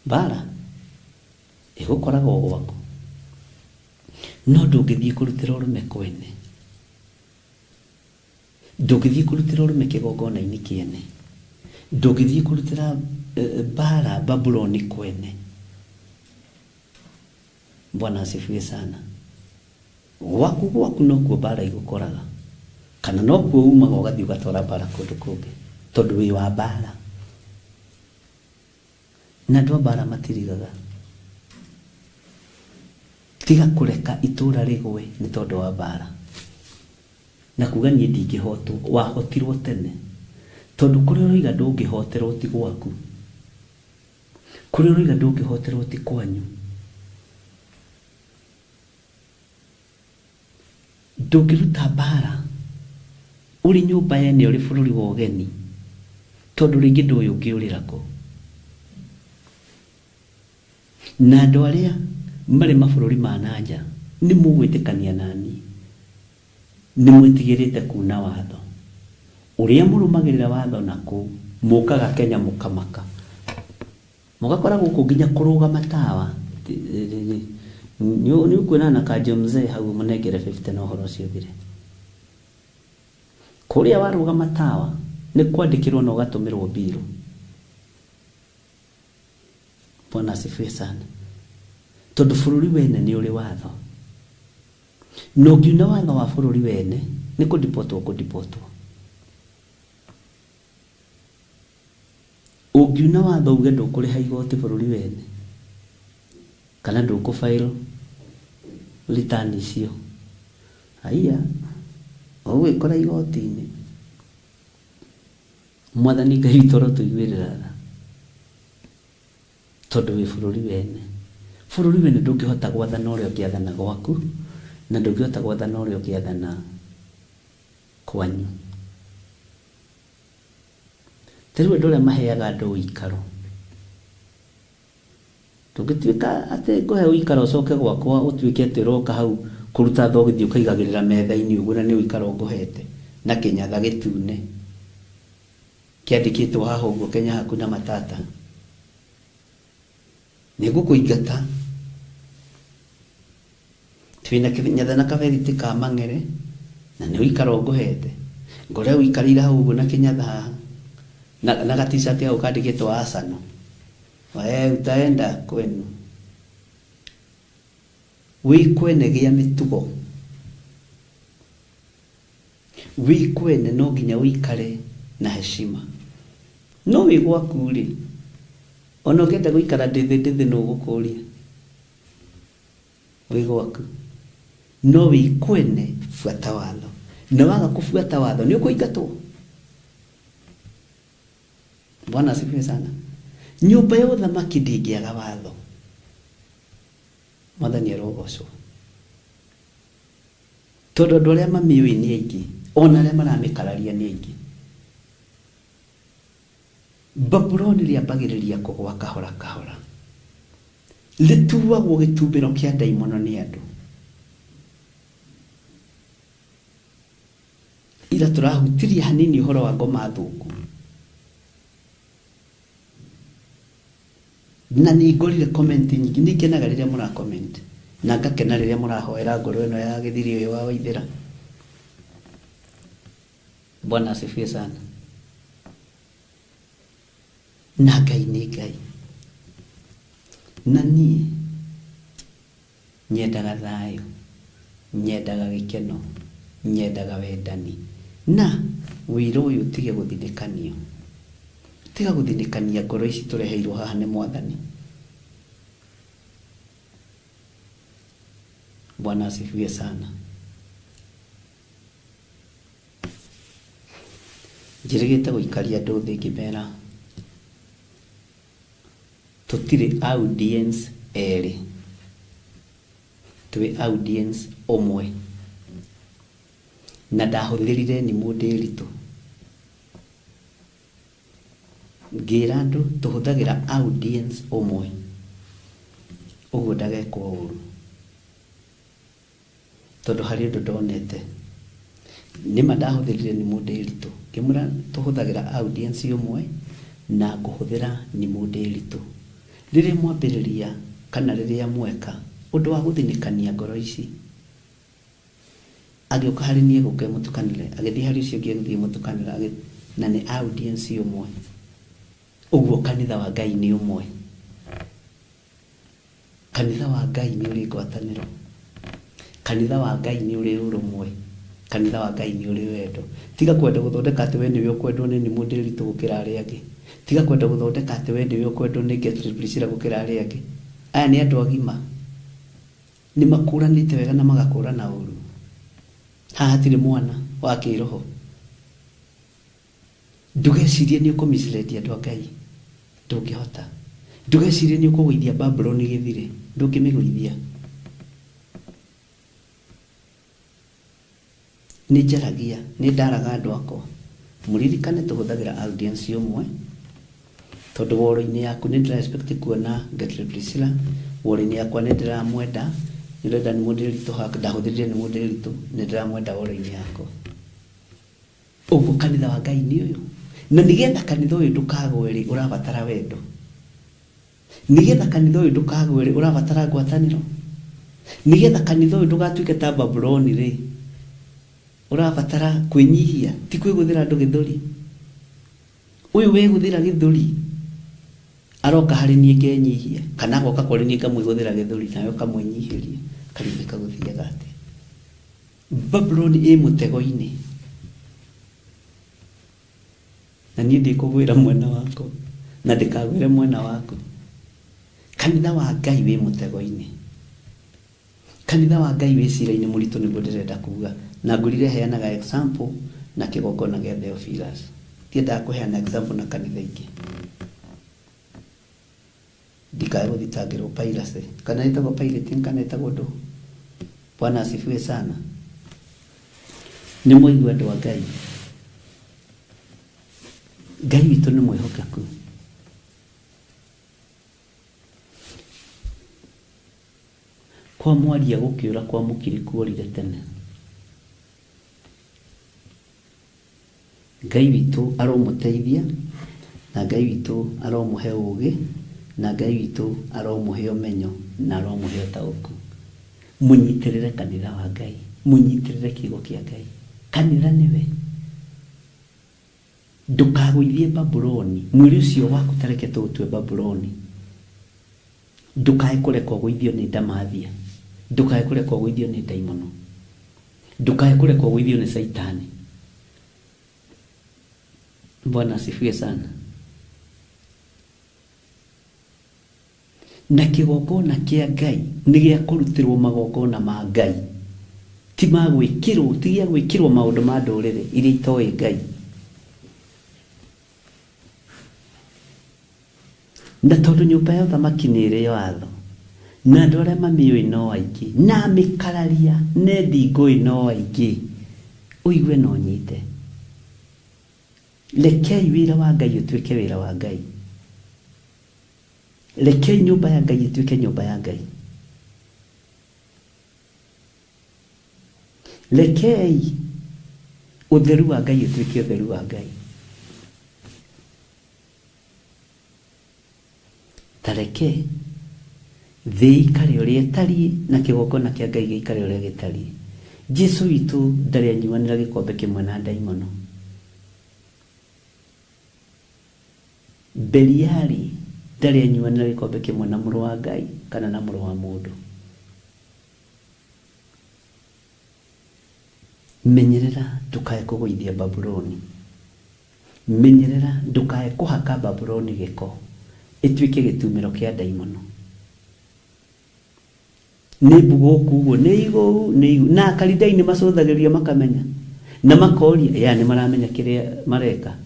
mbara ĩgũkoraga o gwaku. No ndũngĩthiĩ kũrutĩra ũrũme kwene, ndũngĩthiĩ kũrutĩra ũrũme kĩgongona-inĩ kĩene, ndũngĩthiĩ kũrutĩra mbara Babuloni kwene. Bwana asifiwe sana. Gwaku gwaku nokuo mbara igũkoraga, kana nokuo umaga ũgathiĩ ũgatwara mbara kũndũ kũngĩ, tondũ wĩ wa mbara. Na andũ a mbara matirigaga. Tiga kũreka itũra rĩgwe nĩ tondũ wa mbara. Na kuga niĩ ndingĩhotwo, wahotirwo tene. Tondũ kũrĩa ũroiga ndũngĩhoterwo ti gwaku, kũrĩa ũroiga ndũngĩhoterwo ti kwanyu. Ndũngĩruta mbara ũrĩ nyũmba yene, ũrĩ bũrũri wa ũgeni, tondũ rĩngĩ ndũĩ ũngĩũrĩra kũ. Na andũ arĩa marĩ mabũrũri ma na nja nĩ mũgwĩtĩkania nani, nĩ mwĩtigĩrĩte kuna watho. Ũrĩa mũrũmagĩrĩra watho na kũu, mũkaga Kenya mũkamaka, mũgakora gũkũ nginya kũrũgama tawa. Nĩ ũkuona na kanjo mzee hau mũnengere 50 na ũhoro ũcio ũthire. Kũrĩa warũgama tawa nĩ kwandĩkĩrwo na ũgatũmĩrwo mbirũ. Bwana asifiwe sana. Tondũ bũrũri wene nĩ ũrĩ watho, na ũngiuna watho wa bũrũri wene nĩ kũndipotwo kũndipotwo. Ũngiuna watho uge ndũkũrĩha igoti bũrũri wene, kana ndũkũ file return icio, haiya ũgwĩkora igoti-inĩ. Mwathani Ngai witũ arotũiguĩrĩra tha, tondũ wĩ bũrũri wene. Bũrũri wene ndũngĩhota gwathana ũrĩa ũngĩathana gwaku, na ndũngĩhota gwathana ũrĩa ũngĩathana kwanyu. Ta rĩu andũ arĩa maheaga andũ ũikaro, ndũngĩtuĩka atĩ ngũhe ũikaro ũcoke gwakwa ũtuĩke atĩ ũroka hau kũruta thogithi ũkaigagĩrĩra metha-inĩ ũguo, na nĩ ũikaro ngũhete na kĩnyatha gĩtune kĩandĩkĩtwo haha ũguo Kenya hakuna matata. Nĩ ngũkũingata. Twĩna kĩnyatha na kaberiti ka mang'ere, na nĩ ũikaro ngũhete. Ngore ũikarĩire hau ũguo na kĩnyatha haha na ga-t-shirt hau kandĩkĩtwo Arsenal. We utaenda kwenu. Wĩ kwene gĩa mĩtugo, wĩ kwene no nginya ũikare na heshima. No wĩ gwaku rĩ, ona ũngĩenda gũikara ndĩthĩ ndĩthĩ nũ ũgũkũria wĩ gwaku. No wĩ kwene buata watho, na waga kũbuata watho nĩ ũkũingatwo. Bwana asifiwe sana. Nyũmba ya ũthamaki ndĩngĩaga watho. Mwathani arogocwo. Tondũ andũ arĩa mamĩũĩ nĩ aingĩ, ona arĩa maramĩkararia nĩ aingĩ. Babuloni rĩambagĩrĩria kũgwa kahora kahora, rĩtuagwo gĩtumbĩro kĩa ndaimono nĩ andũ. Ira tũrahutirie hanini ũhoro wa ngoma thũku, na nĩ ngorire comment nyingĩ. Nĩ ngenaga rĩrĩa mũra comment, na ngakena rĩrĩa mũrahoera ngoro ĩno ya gĩthiri ũyũ wa Waithĩra. Bwana asifiwe sana. Na Ngai nĩ Ngai. Na niĩ nyendaga thayũ, nyendaga gĩkeno, nyendaga wendani. Na wĩra ũyũ ũtige gũthinĩkanio. Tiga gũthinĩkania ngoro ici tũreheirwo haha nĩ Mwathani. Bwana asifiwe sana. Njĩrĩgĩte gũikaria andũ thĩ ngĩmera tũtirĩ audience erĩ, twĩ audience ũmwe. Na ndahũthĩrire nĩ Ndĩritũ ngĩra andũ tũhũthagĩra audience ũmwe, ũguo ndagekwo ũru, tondũ harĩ ũndũ ndonete. Nĩma ndahũthĩrire nĩ Ndĩritũ ngĩmwĩra tũhũthagĩra audience ũmwe na ngũhũthĩra nĩ Ndĩritũ. Rĩrĩa mwambĩrĩria kana rĩrĩa mweka ũndũ wa gũthinĩkania ngoro ici, agĩũka harĩ niĩ gũka mũtukanĩre, agĩthiĩ harĩ ũcio ũngĩ agĩthiĩ mũtukanĩre, na nĩ audience ũmwe. Ũguo kanitha wa Ngai nĩ ũmwe. Kanitha wa Ngai nĩ ũrĩ ngwatanĩro. Kanitha wa Ngai nĩ ũrĩ ũrũmwe. Kanitha wa Ngai nĩ ũrĩ wendo. Tiga kwenda gũthondeka atĩ we nĩwe ũkwendwo nĩ Ndĩritũ gũkĩra arĩa angĩ. Tiga kwenda gũthondeka atĩ we nĩwe ũkwendwo nĩ Gertrude Priscilla gũkĩra arĩa angĩ. Aya nĩ andũ agima. Nĩ makũranĩte wega na magakũrana ũru. Haha hatirĩ mwana wa kĩroho. Ndũgecirie nĩ ũkũmislead andũ a Ngai. Ndũngĩhota. Ndũgecirie nĩ ũkũgũithia Babuloni gĩthire. Ndũngĩmĩgũithia. Nĩ njaragia, nĩ ndaraga andũ akwa. Mũririkane tũhũthagĩra audience ũmwe, tondũ woro-inĩ yaku nĩ ndĩra expect kuona Gertrude Priscilla, woro-inĩ yakwa nĩ ndĩramwenda, nĩ ndĩrenda nĩ Ndĩritũ, ndahũthĩrire nĩ Ndĩritũ, nĩ ndĩramwenda woro-inĩ yakwa. Ũguo kanitha wa Ngai nĩ ũyũ. Na nĩgetha kanitha ũyũ ndũkagwe rĩ, ũrabatara wendo. Nĩgetha kanitha ũyũ ndũkagwe rĩ, ũrabatara ngwatanĩro. Nĩgetha kanitha ũyũ ndũgatuĩke ta Babuloni rĩ, ũrabatara kwĩnyihia, ti kwĩgũthĩra andũ gĩthũri. Ũyũ wegũthĩra gĩthũri aroka harĩ niĩ ngenyihia, kana agoka kũrĩ niĩ ngamwĩgũthĩra gĩthũri, nawe ũkamwĩnyihĩria, karĩthĩka gũthiaga atĩa? Babuloni ĩ mũtego-inĩ. Na niĩ ndikũgwĩra mwena wakwa, na ndĩkagwĩre mwena waku. Kanitha wa Ngai wĩ mũtego-inĩ. Kanitha wa Ngai wĩ cira-inĩ mũritũ, nĩguo ndĩrenda kuga. Na ngũrire heanaga example na kĩgongona gĩa Theophilus. Ndiendaga kũheana example na kanitha ingĩ. Ndikae gũthitangĩrwo piracy. Kana ĩtagwo pirating, kana ĩtagwo ndũ. Bwana asifiwe sana. Nĩ mwaigua andũ a Ngai. Ngai witũ nĩ mwĩhokeku. Kwa mwaria gũkĩũra kwa mũkiri kuorire tene. Ngai witũ aromũteithia, na Ngai witũ aromũhe ũũgĩ, na Ngai witũ aromũhe ũmenyo, na aromũhe ũtaũku. Mũnyitĩrĩre kanitha wa Ngai, mũnyitĩrĩre kiugo kĩa Ngai. Kanitha nĩwe. Ndũkagũithie Babuloni, mwĩrĩ ũcio waku tareke tũũtue Babuloni. Ndũkae kũrekwo ũgũithio nĩ ndamathia, ndũkae kũrekwo ũgũithio nĩ ndaimono, ndũkae kũrekwo ũgũithio nĩ Saitani. Bwana asifiwe sana. Na kĩgongona kĩa Ngai nĩ gĩa kũrutĩrwo magongona ma Ngai, ti ma gwĩkĩrwo, ti gĩa gwĩkĩrwo maũndũ ma ndũrĩrĩ iria itoĩ Ngai. Na tondũ nyũmba ya ũthamaki nĩ ĩrĩ watho, na andũ arĩa mamĩũĩ no aingĩ, na mĩkararia nendi ngũĩ no aingĩ, ũigue na ũnyite. Rekei wĩra wa Ngai ũtuĩke wĩra wa Ngai. Rekei nyũmba ya Ngai ĩtuĩke nyũmba ya Ngai. Rekei ũtheru wa Ngai ũtuĩke ũtheru wa Ngai. Tareke thĩ ĩikare ũrĩa ĩtariĩ, na kĩgongona kĩa Ngai gĩikare ũrĩa gĩtariĩ. Jesu witũ ndarĩ anyuanĩra gĩkombe kĩmwe na ndaimono. Beliali ndarĩ anyuanĩra gĩkombe kĩmwe na mũrũ wa Ngai kana na mũrũ wa mũndũ. Menyerera ndukae kũgũithia Babuloni, menyerera ndukae kũhaka Babuloni gĩko ĩtuĩke gĩtumĩro kĩa ndaimono. Nĩ mbugũku ũguo, nĩ igũu, nĩ igũu. Na Akalidei nĩ macũthagĩrĩria makamenya na makoria, ya nĩ maramenya kĩrĩa mareka.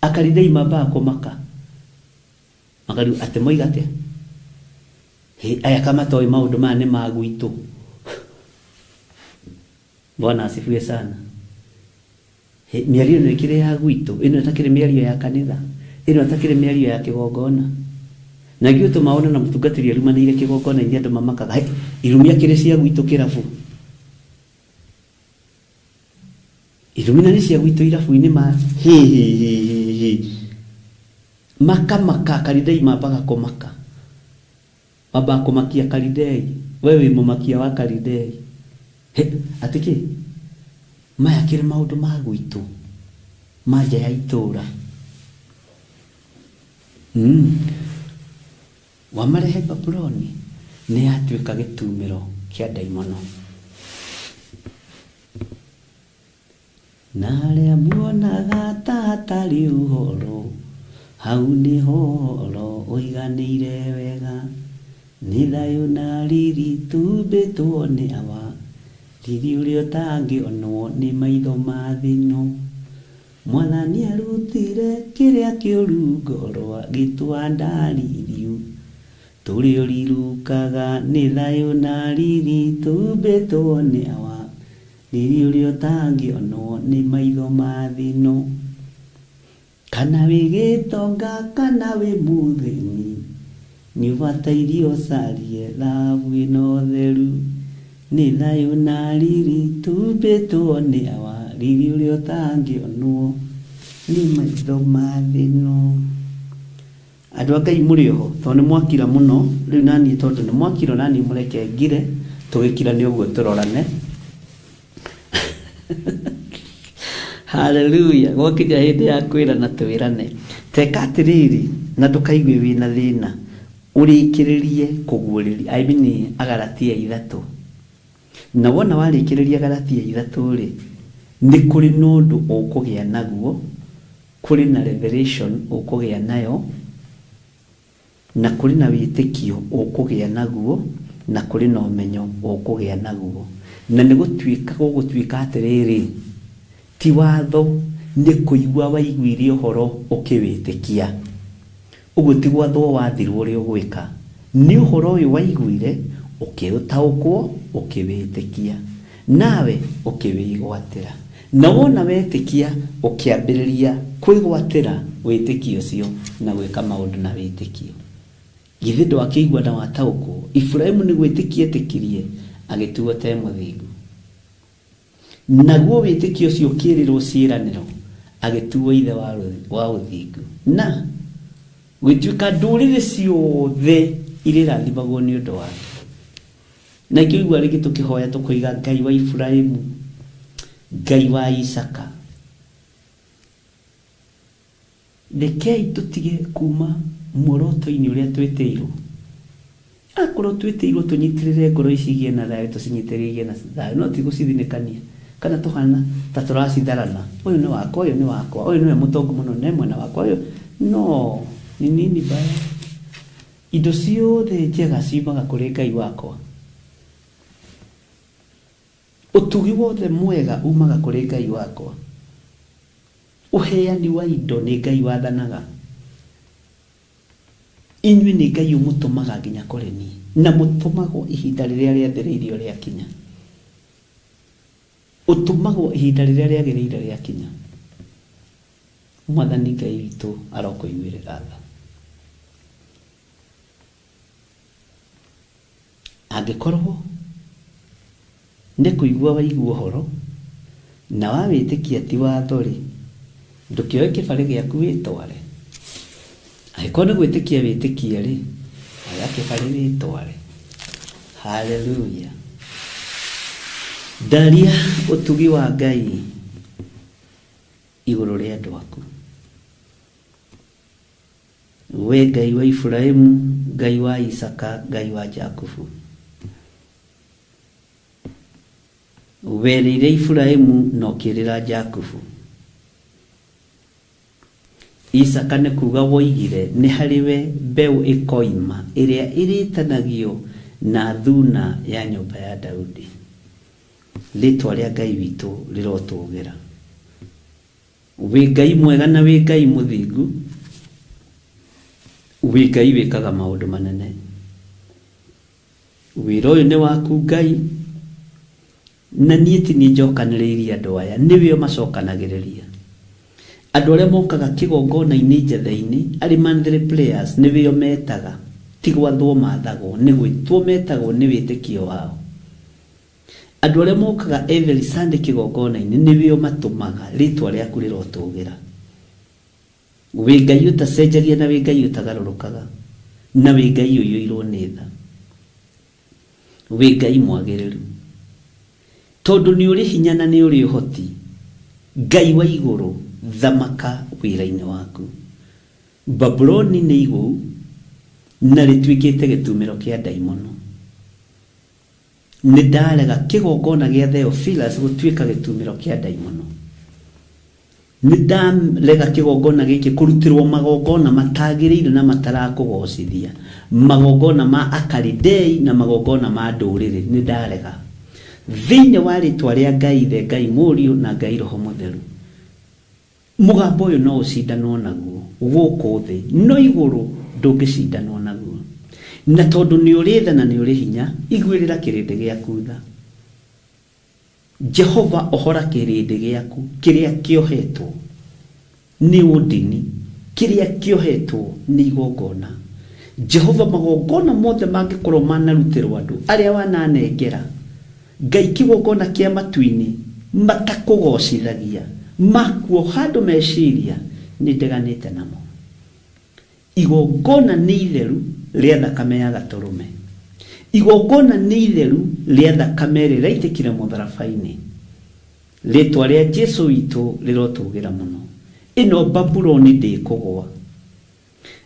Akalidei mambaga kũmaka makariu atĩ moiga atĩa, hĩ aya kamatoĩ maũndũ maya nĩ ma gwitũ. Bwana asifiwe sana. Mĩario ĩno ĩkĩrĩ ya gwitũ, ĩno ĩtakĩrĩ mĩario ya kanitha, ĩno ĩtakĩrĩ mĩario ya kĩgongona. Na ngĩ ũtũma na mũtungatĩri arumanĩire kĩgongona-inĩ andũ mamakaga, hey, irumi akĩrĩ cia gwitũ kĩrabu, irumi na nĩ cia gwitũ irabu-inĩ ma hi hi hi hi makamaka. Kalidei mambaga kũmaka, mambaga kũmakia Kalidei. We wĩ mũmakia wa Kalidei. Atĩ kĩ maya kĩrĩ maũndũ ma gwitũ ma nja ya itũũra. Wamarehe Babuloni nĩ yatuĩka gĩtumĩro kĩa ndaimono. Na arĩa muonaga ta hatarĩ ũhoro, hau nĩho ũhoro ũiganĩire wega. Nĩ thayũ na riri tumbĩtwo nĩ Awa, riri ũrĩa ũtangĩonwo nĩ maitho ma thĩ ĩno. Mwathani arutire kĩrĩa kĩũru ngoro agĩtwanda ririu, tũrĩ ũrirukaga nĩ thayũ na riri tumbĩtwo nĩ Awa, riri ũrĩa ũtangĩonwo nĩ maitho ma thĩ ĩno. Kana wĩ gĩtonga kana wĩ mũthĩni, nĩ ũbataire ũcarie thahabu ĩno theru. Nĩ thayũ na riri tumbĩtwo nĩ Awa, riri ũrĩa ũtangĩonwo nĩ maitho ma thĩ ĩno. Andũ a Ngai mũrĩ oho, tondũ nĩ mwakira mũno rĩu naniĩ, tondũ nĩ mwakira naniĩ mũreke ngire, tũgĩkira nĩ ũguo tũrorane. Hallelujah. Gwakinya hĩndĩ ya kwĩrana twĩrane. Teka atĩrĩrĩ, na ndũkaigue wĩna thĩna, ũrĩkĩrĩrie kũguũrĩria, I mean Agalatia 3. Na wona warĩkĩrĩria Galatia 3 rĩ, nĩ kũrĩ na ũndũ ũkũgĩa naguo, kũrĩ na revelation ũkũgĩa nayo, na kũrĩ na wĩtĩkio ũkũgĩa naguo, na kũrĩ na ũmenyo ũkũgĩa naguo. Na nĩ gũtuĩka gũgũtuĩka atĩrĩrĩ, ti watho nĩ kũigua waiguire ũhoro ũkĩwĩtĩkia. Ũguo ti gwathwo wathirwo ũrĩa ũgwĩka, nĩ ũhoro ũyũ waiguire ũkĩũtaũkwo ũkĩwĩtĩkia, nawe ũkĩwĩgwatĩra. Na wona wetĩkia ũkĩambĩrĩria kwĩgwatĩra wĩtĩkio ũcio na gwĩka maũndũ na wĩtĩkio. Githĩ ndwakĩigua na wataũkwo? Iburahĩmu nĩ gwĩtĩkia etĩkirie agĩtuo te mũthingu. Naguo wĩtĩkio ũcio ũkĩĩrĩrwo ciĩranĩro agĩtuo ithe wa ũthingu. Na gwĩtuĩka ndũrĩrĩ ciothe irĩrathimagwo nĩ ũndũ wake. Na ikĩigua rĩngĩ tũkĩhoya tũkoiga Ngai wa Iburahĩmu, Ngai wa Isaka. Rekei tũtige kuma muoroto-inĩ ũrĩa twĩtĩirwo. Akorwo twĩtĩirwo tũnyitĩrĩre ngoro ici igĩe na thayũ, tũcinyitĩrĩre igĩe na thayũ, no ti gũcithinĩkania kana tũhana ta tũracitharana. Ũyũ nĩ wakwa, ũyũ nĩ wakwa, ũyũ nĩwe mũtongu mũno, nĩ mwena wakwa, ũyũ no ni nini baya. Indo ciothe njega ciumaga kũrĩ Ngai wakwa. Ũtugi wothe mwega umaga kũrĩ Ngai wakwa. Ũheani wa indo nĩ Ngai wathanaga. Inyuĩ nĩ Ngai ũmũtũmaga nginya kũrĩ niĩ, na mũtũmagwo ihinda rĩrĩa rĩathĩrĩirio rĩakinya. Ũtũmagwo ihinda rĩrĩa rĩagĩrĩire rĩakinya. Mwathani Ngai witũ arokũiguĩrĩra tha. Angĩkorwo nĩ kũigua waigua ũhoro na wawĩtĩkia ti watho rĩ, ndũkĩoe kĩbarĩ gĩaku wĩtware. Angĩkorwo nĩ gwĩtĩkia wĩtĩkie rĩ, oya kĩbarĩ wĩtware. Hallelujah. Ndaria ũtugi wa Ngai igũrũ rĩa andũ aku. We Ngai wa Iburahĩmu, Ngai wa Isaka, Ngai wa Jakubu. Werĩire Iburahĩmu na ũkĩĩrĩra Jakubu. Isaka nĩ kuga woigire nĩ harĩ we mbeũ ĩkoima ĩrĩa ĩrĩtanagio na thuna ya nyũmba ya Daudi. Rĩtwa rĩa Ngai witũ rĩrotũgĩra. Wĩ Ngai mwega na wĩ Ngai mũthingu, wĩ Ngai wĩkaga maũndũ manene. Wĩra ũyũ nĩ waku Ngai, na niĩ ti niĩ njokanĩrĩirie andũ aya, nĩwe ũmacokanagĩrĩria. Andũ arĩa mokaga kĩgongona-inĩ njetha-inĩ, arĩ monthly players, nĩwe ũmetaga, ti gwathwo mathagwo, nĩ gwĩtwo metagwo nĩ wĩtĩkio wao. Andũ arĩa mokaga every Sunday kĩgongona-inĩ, nĩwe ũmatũmaga, rĩtwa rĩaku rĩrotũgĩra. Wĩ Ngai ũtacenjagia na wĩ Ngai ũtagarũrũkaga, na wĩ Ngai ũiyũirwo nĩ tha. Wĩ Ngai mwagĩrĩru. Tondũ nĩ ũrĩ hinya na nĩ ũrĩ ũhoti, Ngai wa igũrũ, thamaka wĩra-inĩ waku. Babuloni nĩ igũu na rĩtuĩkĩte gĩtumĩro kĩa ndaimono. Nĩ ndarega kĩgongona gĩa Theophilus gũtuĩka gĩtumĩro kĩa ndaimono. Nĩ ndarega kĩgongona gĩkĩ kũrutĩrwo magongona matagĩrĩire na matarakũgocithia, magongona ma Akalidei na magongona ma ndũrĩrĩ. Nĩ ndarega thĩinĩ wa rĩtwa rĩa Ngai Ithe, Ngai Mũriũ na Ngai Roho Mũtheru. Mũgambo ũyũ no ũcindanwo naguo gũkũ thĩ, no igũrũ ndũngĩcindanwo naguo. Na tondũ nĩ ũrĩ tha na nĩ ũrĩ hinya, iguĩrĩra kĩrĩndĩ gĩaku tha. Jehova ohora kĩrĩndĩ gĩaku kĩrĩa kĩohetwo nĩ ũndini, kĩrĩa kĩohetwo nĩ igongona. Jehova magongona mothe mangĩkorwo manarutĩrwo andũ arĩa wananengera Ngai kĩgongona kĩa matu-inĩ matakũgocithagia, makuoha andũ meciria, nĩ ndeganĩte namo. Igongona nĩ itheru rĩa thakame ya gatũrũme. Igongona nĩ itheru rĩa thakame rĩraitĩkire mũtharaba-inĩ. Rĩtwa rĩa Jesu witũ rĩrotũgĩra mũno. Ĩno Babuloni ndĩkũgũa.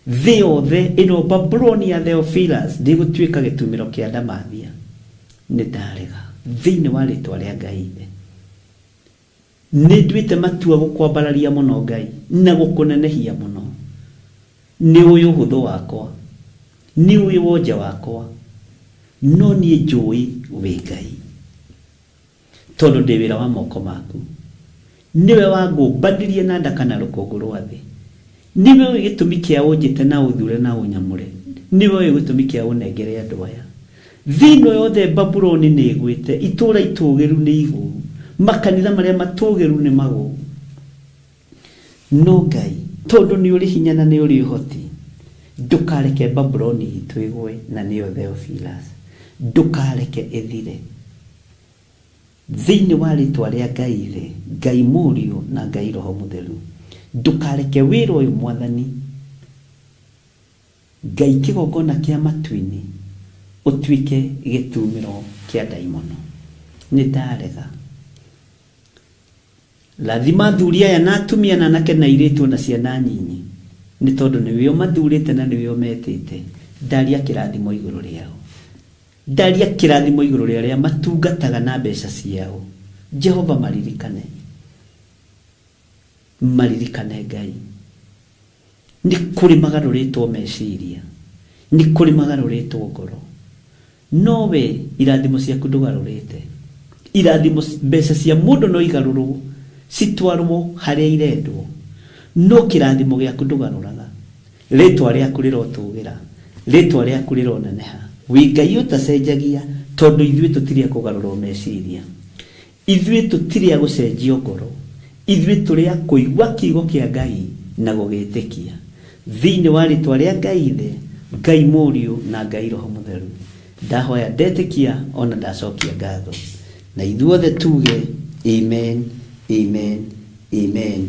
Thĩ yothe ĩno Babuloni ya Theophilus ndĩgũtuĩka gĩtumĩro kĩa ndamathia. Nĩ ndarega thĩinĩ wa rĩtwa rĩa Ngai Ithe. Nĩ nduĩte matua gũkwambararia mũno Ngai na gũkũnenehia mũno. Nĩ ũĩ ũhũthũ wakwa, nĩ ũĩ wonje wakwa, no niĩ njũĩ wĩ Ngai, tondũ ndĩ wĩra wa moko maku. Nĩwe wangũmbanirie na nda kana rũkũngũ rwa thĩ. Nĩwe ũĩ gĩtũmi kĩa ũnjĩte na ũthure na ũnyamũre. Nĩwe ũĩ gĩtũmi kĩa ũnengere andũ aya. Thĩ ĩno yothe Babuloni nĩ ĩgwĩte, itũũra itũũgĩru nĩ igũu, makanitha marĩa matũũgĩru nĩ magũu. No Ngai, tondũ nĩ ũrĩ hinya na nĩ ũrĩ ũhoti, ndũkareke Babuloni itũ ĩgwe na nĩyo Theophilus. Ndũkareke ĩthire. Thĩinĩ wa rĩtwa rĩa Ngai Ithe, Ngai Mũriũ na Ngai Roho Mũtheru, ndũkareke wĩra ũyũ Mwathani Ngai kĩgongona kĩa matu-inĩ ũtuĩke gĩtumĩro kĩa ndaimono. Nĩ ndarega. Rathima athuri aya na atumia na anake na airĩtu na ciana nyinyi, nĩ tondũ nĩwe ũmathurĩte na nĩwe ũmetĩte. Ndaria kĩrathimo igũrũ rĩao. Ndaria kĩrathimo igũrũ rĩa arĩa matungataga na mbeca ciao. Jehova maririkane. Maririkane Ngai. Nĩ kũrĩ magarũrĩtwo meciria, nĩ kũrĩ magarũrĩtwo ngoro. No we irathimo ciaku ndũgarũrĩte. Irathimo mbeca cia mũndũ no igarũrwo citwarwo harĩa irendwo, no kĩrathimo gĩaku ndũgarũraga. Rĩtwa rĩaku rĩrotũgĩra, rĩtwa rĩaku rĩroneneha. Wĩ Ngai ũtacenjagia, tondũ ithuĩ tũtirĩ a kũgarũrwo meciria, ithuĩ tũtirĩ a gũcenjio ngoro, ithuĩ tũrĩ a kũigua kiugo kĩa Ngai na gũgĩtĩkia. Thĩinĩ wa rĩtwa rĩa Ngai Ithe, Ngai Mũriũ na Ngai Roho Mũtheru, ndahoya ndetĩkia ona ndacokia ngatho. Na ithuothe tuge amen, amen, amen.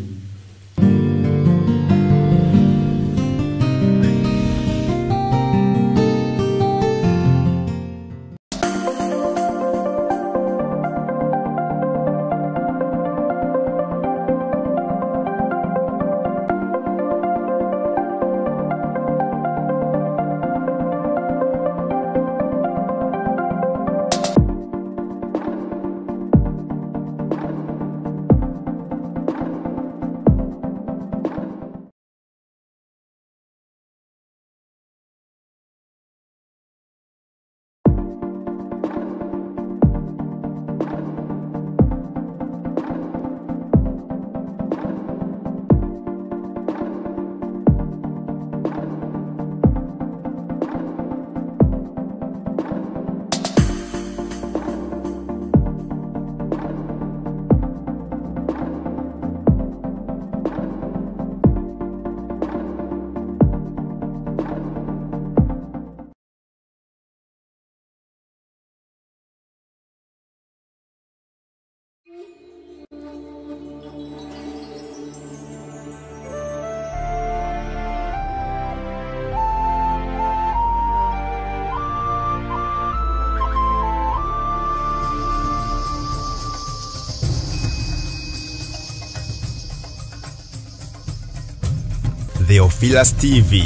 Theophilus TV,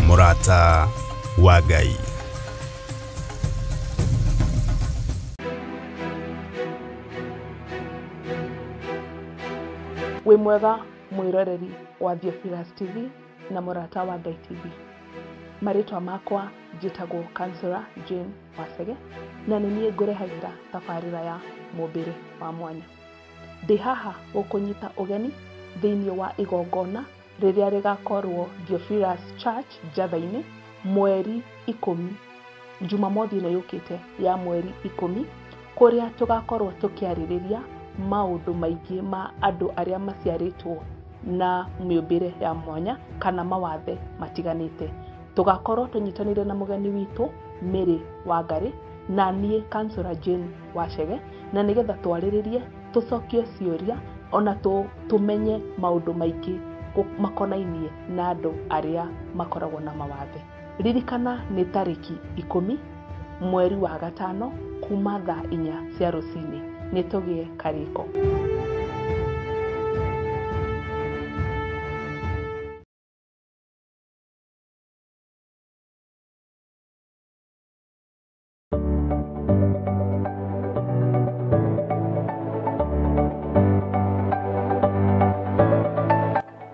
mũrata wa Ngai. Wĩ mwega mwĩroreri wa Theophilus TV na mũrata wa Ngai TV. Marĩtwa makwa njĩtagwo Counselor Jane Wacege na nĩ niĩ ngũrehagĩra tabarĩra ya mũmbĩre wa mwanya. Ndĩ haha gũkũnyita ũgeni thĩinĩ wa igongona rĩrĩa rĩgakorwo Theophilus Church Njatha-inĩ mweri 10, Jumamothi ĩno yũkĩte ya mweri 10, kũrĩa tũgakorwo tũkĩarĩrĩria maũndũ maingĩ ma andũ arĩa maciarĩtwo na mĩũmbĩre ya mwanya kana mawathe matiganĩte. Tũgakorwo tũnyitanĩire na mũgeni witũ Mary Wangari na niĩ Counselor Jane Wacege, na nĩgetha twarĩrĩrie, tũcokie ciũria ona tũmenye maũndũ maingĩ makonainie na andũ arĩa makoragwo na mawathe. Ririkana nĩ tarĩki 10 mweri wa 5 kuma thaa 4 cia rũcinĩ. Nĩ tũgĩe karĩko.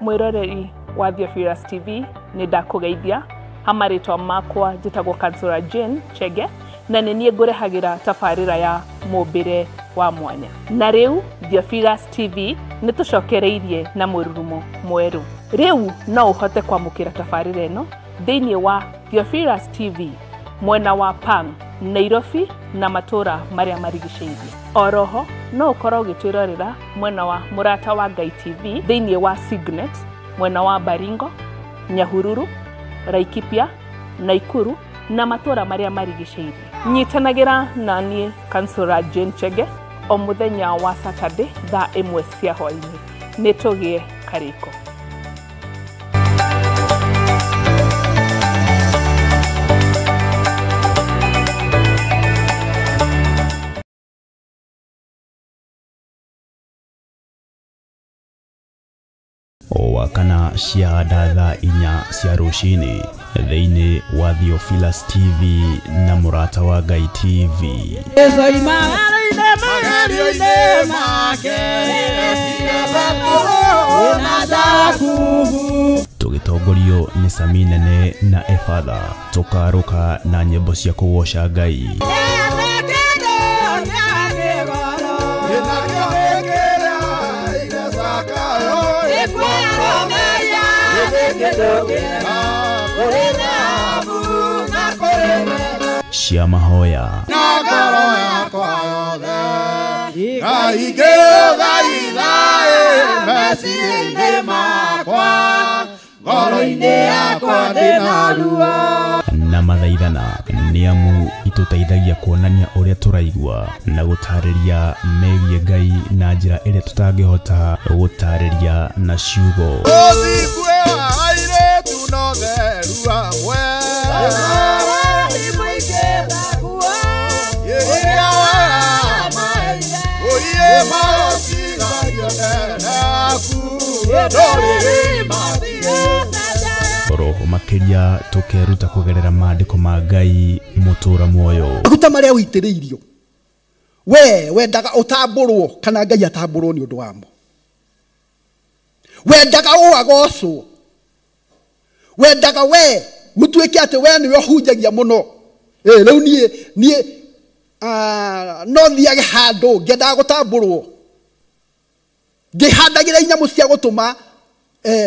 Mwĩroreri wa Theophilus TV, nĩ ndakũgeithia. Hamarĩtwa makwa njĩtagwo Counselor Jane Chege na nĩ niĩ ngũrehagĩra tabarĩra ya mũmbĩre wa mwanya. Na rĩu Theophilus TV nĩ tũcokereirie na mũrurumo mwerũ. Rĩu no ũhote kwamũkĩra tabarĩra ĩno thĩinĩ wa Theophilus TV mwena wa Pang, Nairobi na matũra marĩa marigicĩirie. Oroho no ũkorwo ũgĩtwĩrorera mwena wa Mũrata wa Ngai TV thĩinĩ wa Signet mwena wa Baringo, Nyahururu, Laikipia, Naikuru na matũra marĩa marigicĩirie. Nyitanagĩra na niĩ Counselor Jane Chege o mũthenya wa Saturday thaa 1 cia hwaĩ-inĩ. Nĩ tũgĩe karĩko. O kana cia thaa 4 cia rũcinĩ thĩinĩ wa Theophilus TV na Mũrata wa Ngai TV. Tũgĩtongorio nĩ Sami Nene na Efatha, tũkarũka na nyĩmbo cia kũgoca Ngai. Cia mahoya na mathaithana nĩ amu itũteithagia kuonania ũrĩa tũraigua na gũtarĩria megiĩ Ngai na njĩra ĩrĩa tũtangĩhota gũtarĩria na ciugo. Roho makĩria tũkeruta kũgerera maandĩko ma Ngai mũtũra muoyo. Maguta marĩa ũitĩrĩirio we wendaga ũtambũrwo kana Ngai atambũrwo nĩ ũndũ wamo. Wendaga ũagocwo, wendaga we gũtuĩke atĩ we nĩwe ũhunjagia mũno. Rĩu niĩ no thiage handũ ngĩendaga gũtambũrwo, ngĩhandagĩra inyamũ cia gũtũma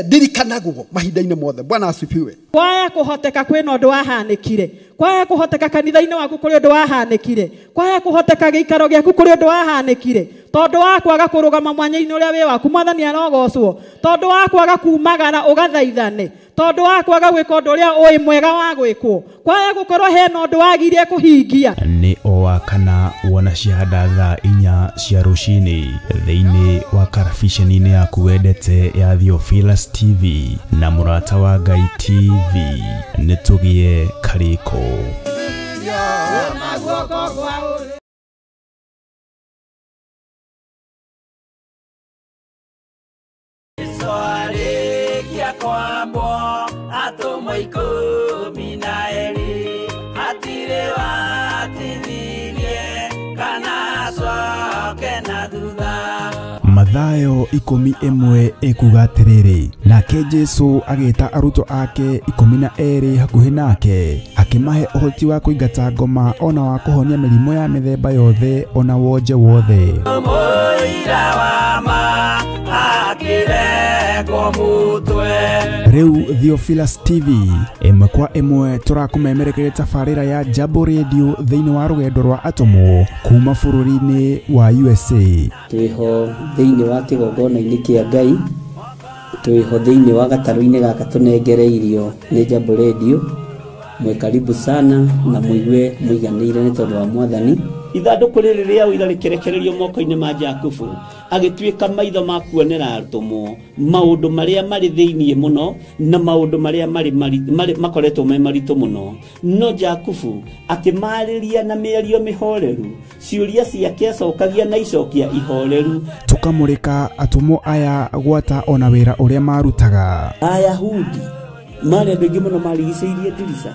ndirikanagwo mahinda-inĩ mothe. Bwana asifiwe. Kwaya kũhoteka kwĩna ũndũ wahanĩkire, kwaya kũhoteka kanitha-inĩ waku kũrĩ ũndũ wahanĩkire, kwaya kũhoteka gĩikaro gĩaku kũrĩ ũndũ wahanĩkire, tondũ wa kwaga kũrũgama mwanya-inĩ ũrĩa wĩ waku mwathani arogocwo, tondũ wa kwaga kumagara ũgathaithane, tondũ wa kwaga gwĩka ũndũ ũrĩa ũĩ mwega wa gwĩkwo, kwaya gũkorwo hena ũndũ wagirie kũhingia. Nĩ o wa kana wona ciahanda thaa 4 cia rũcinĩ thĩinĩ wa karabiceni-inĩ yaku wendete ya Theophilus TV na Mũrata wa Ngai TV. Nĩ tũgĩe karĩko. Mathayo 11 ĩkuga atĩrĩrĩ, nake Jesu agĩta arutwo ake 12 hakuhĩ nake, akĩmahe ũhoti wa kũingata ngoma ona wa kũhonia mĩrimũ ya mĩthemba yothe ona wonje wothe. Rĩu Theophilus TV ĩmwe kwa ĩmwe tũrakũmemerekeria tabarĩra ya Jambo Radio thĩinĩ wa rũgendo rwa atũmwo kuma bũrũri-inĩ wa USA. Twĩho thĩinĩ wa kĩgongona-inĩ kĩa Ngai, twĩho thĩinĩ wa gatarũ-inĩ gaka tũnengereirio nĩ Jambo Radio. Mwe karibu sana na mũigue mũiganĩire nĩ tondũ wa Mwathani. Ithandũkũ rĩrĩ rĩa ũira rĩkĩrekererio moko-inĩ ma Jakubu, agĩtuĩka maitho ma kuonera atũmwo maũndũ marĩa marĩ thĩinĩ mũno na maũndũ marĩa marĩ makoretwo me maritũ mũno. No Jakubu akĩmarĩria na mĩario mĩhoreru, ciũria ciake acokagia na icokia ihoreru. Tũkamũrĩka atũmwo aya gwata ona wĩra ũrĩa marutaga. Ayahudi marĩ andũ aingĩ mũno marigicĩirie ndirica.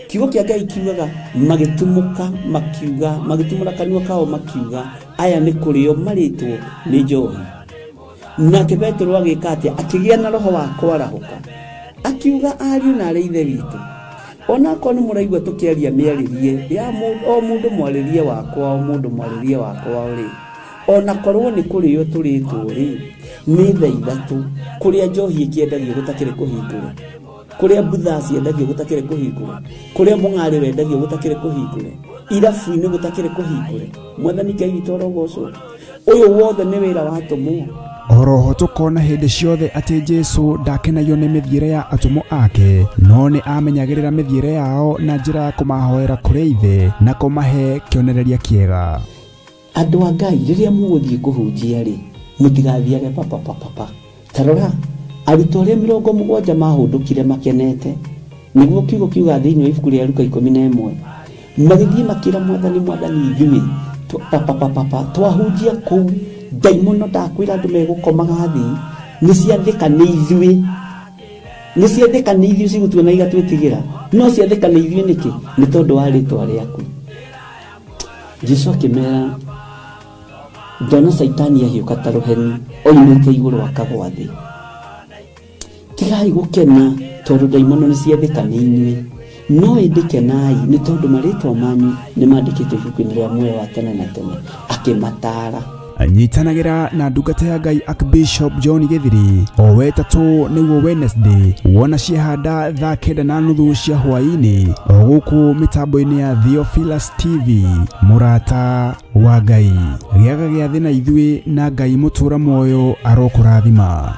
Kiugo kĩa Ngai kiugaga magĩtumũka makiuga, magĩtumũra kanua kao makiuga, aya nĩ kũrĩo marĩtwo nĩ njohi. Nake Petero agĩka atĩa? Akĩgĩa na roho wa kwarahũka, akiuga ariũ na arĩ ithe witũ, onakorwo nĩ mũraigua tũkĩaria mĩarĩrie ya o mũndũ mwarĩrie wakwa, o mũndũ mwarĩrie wakwa rĩ, onakorwo nĩ kũrĩo tũrĩtwo rĩ, nĩ thaa ithatũ kũrĩa njohi ĩkĩendagio gũtakĩrĩ kũhingũre, kũrĩa mbutha ciendagio gũtakĩrĩ kũhingũre, kũrĩa mũng'arĩ wendagio gũtakĩrĩ kũhingũre, irabu-inĩ gũtakĩrĩ kũhingũre. Mwathani Ngai witũ arogocwo. Ũyũ wothe nĩ wĩra wa atũmwo. Oroho tũkona hĩndĩ ciothe atĩ Jesu ndakenagio nĩ mĩthiĩre ya atũmwo ake, no nĩ amenyagĩrĩra mĩthiĩre yao na njĩra ya kũmahoera kũrĩ Ithe na kũmahe kĩonereria kĩega. Andũ a Ngai, rĩrĩa mũgũthiĩ kũhunjia rĩ, mũtigathiage papapapapa. Ta rora arutwo arĩa 70 mahũndũkire makenete, nĩguo kiugo kiuga thĩinĩ wa ibuku rĩa Luka 11, magĩthiĩ makĩra Mwathani, Mwathani ithuĩ papapapapa twahunjia kũu ndaimono ndakwĩra andũ megũkomaga thĩ, nĩ ciathĩka nĩ ithuĩ, nĩ ciathĩka nĩ ithuĩ cigũtuona igatwĩtigĩra, no ciathĩka nĩ ithuĩ nĩkĩ? Nĩ tondũ wa rĩtwa rĩaku. Jesu akĩmera, ndona Caitani ahiũka ta rũheni oimĩte igũrũ akagwa thĩ. Tigai gũkena tondũ ndaimono nĩ ciathĩka nĩ inyuĩ, no ĩndĩ kenai nĩ tondũ marĩtwa manyu nĩ mandĩkĩtwo ibuku-inĩ rĩa muoyo wa tene na tene. Akĩmataara. Nyitanagĩra na ndungata ya Ngai Archbishop John Githiri o wetatũ nĩguo Wednesday wona ciahanda thaa 9:30 cia hwaĩ-inĩ o gũkũ mĩtambo-inĩ ya Theophilus TV. Mũrata wa Ngai, gĩaga gĩathĩ na ithuĩ na Ngai mũtũra muoyo arokũrathima.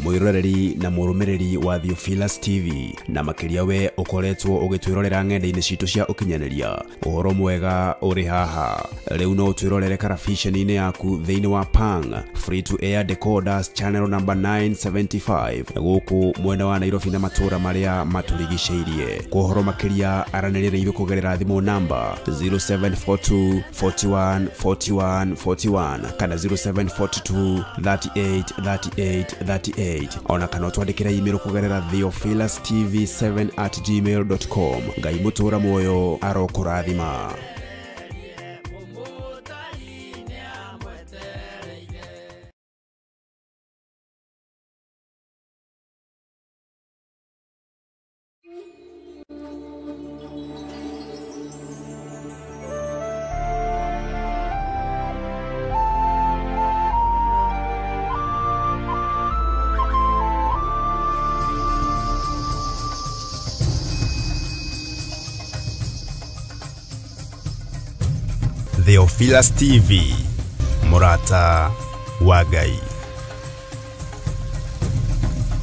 Mwiroreri na mũrũmĩrĩri wa Theophilus TV na makĩria we ũkoretwo ũgĩtwĩrorera ng'enda-inĩ citũ cia ũkinyanĩria, ũhoro mwega ũrĩ haha. Rĩu no ũtwĩrorere karabiceni-inĩ yaku thĩinĩ wa Pang Free to Air Decoders channel number 975 gũkũ mwena wa Nairobi na matũũra marĩa matũrigicĩirie. Kwa ũhoro makĩria aranĩria na ithuĩ kũgerera thimũ namba 0742 41 41 41 kana 0742 38 38 38 ona kana twandĩkĩre email kũgerera theophilustv7@gmail.com. Ngai mũtũra muoyo arokũrathima. Theophilus TV, mũrata wa Ngai.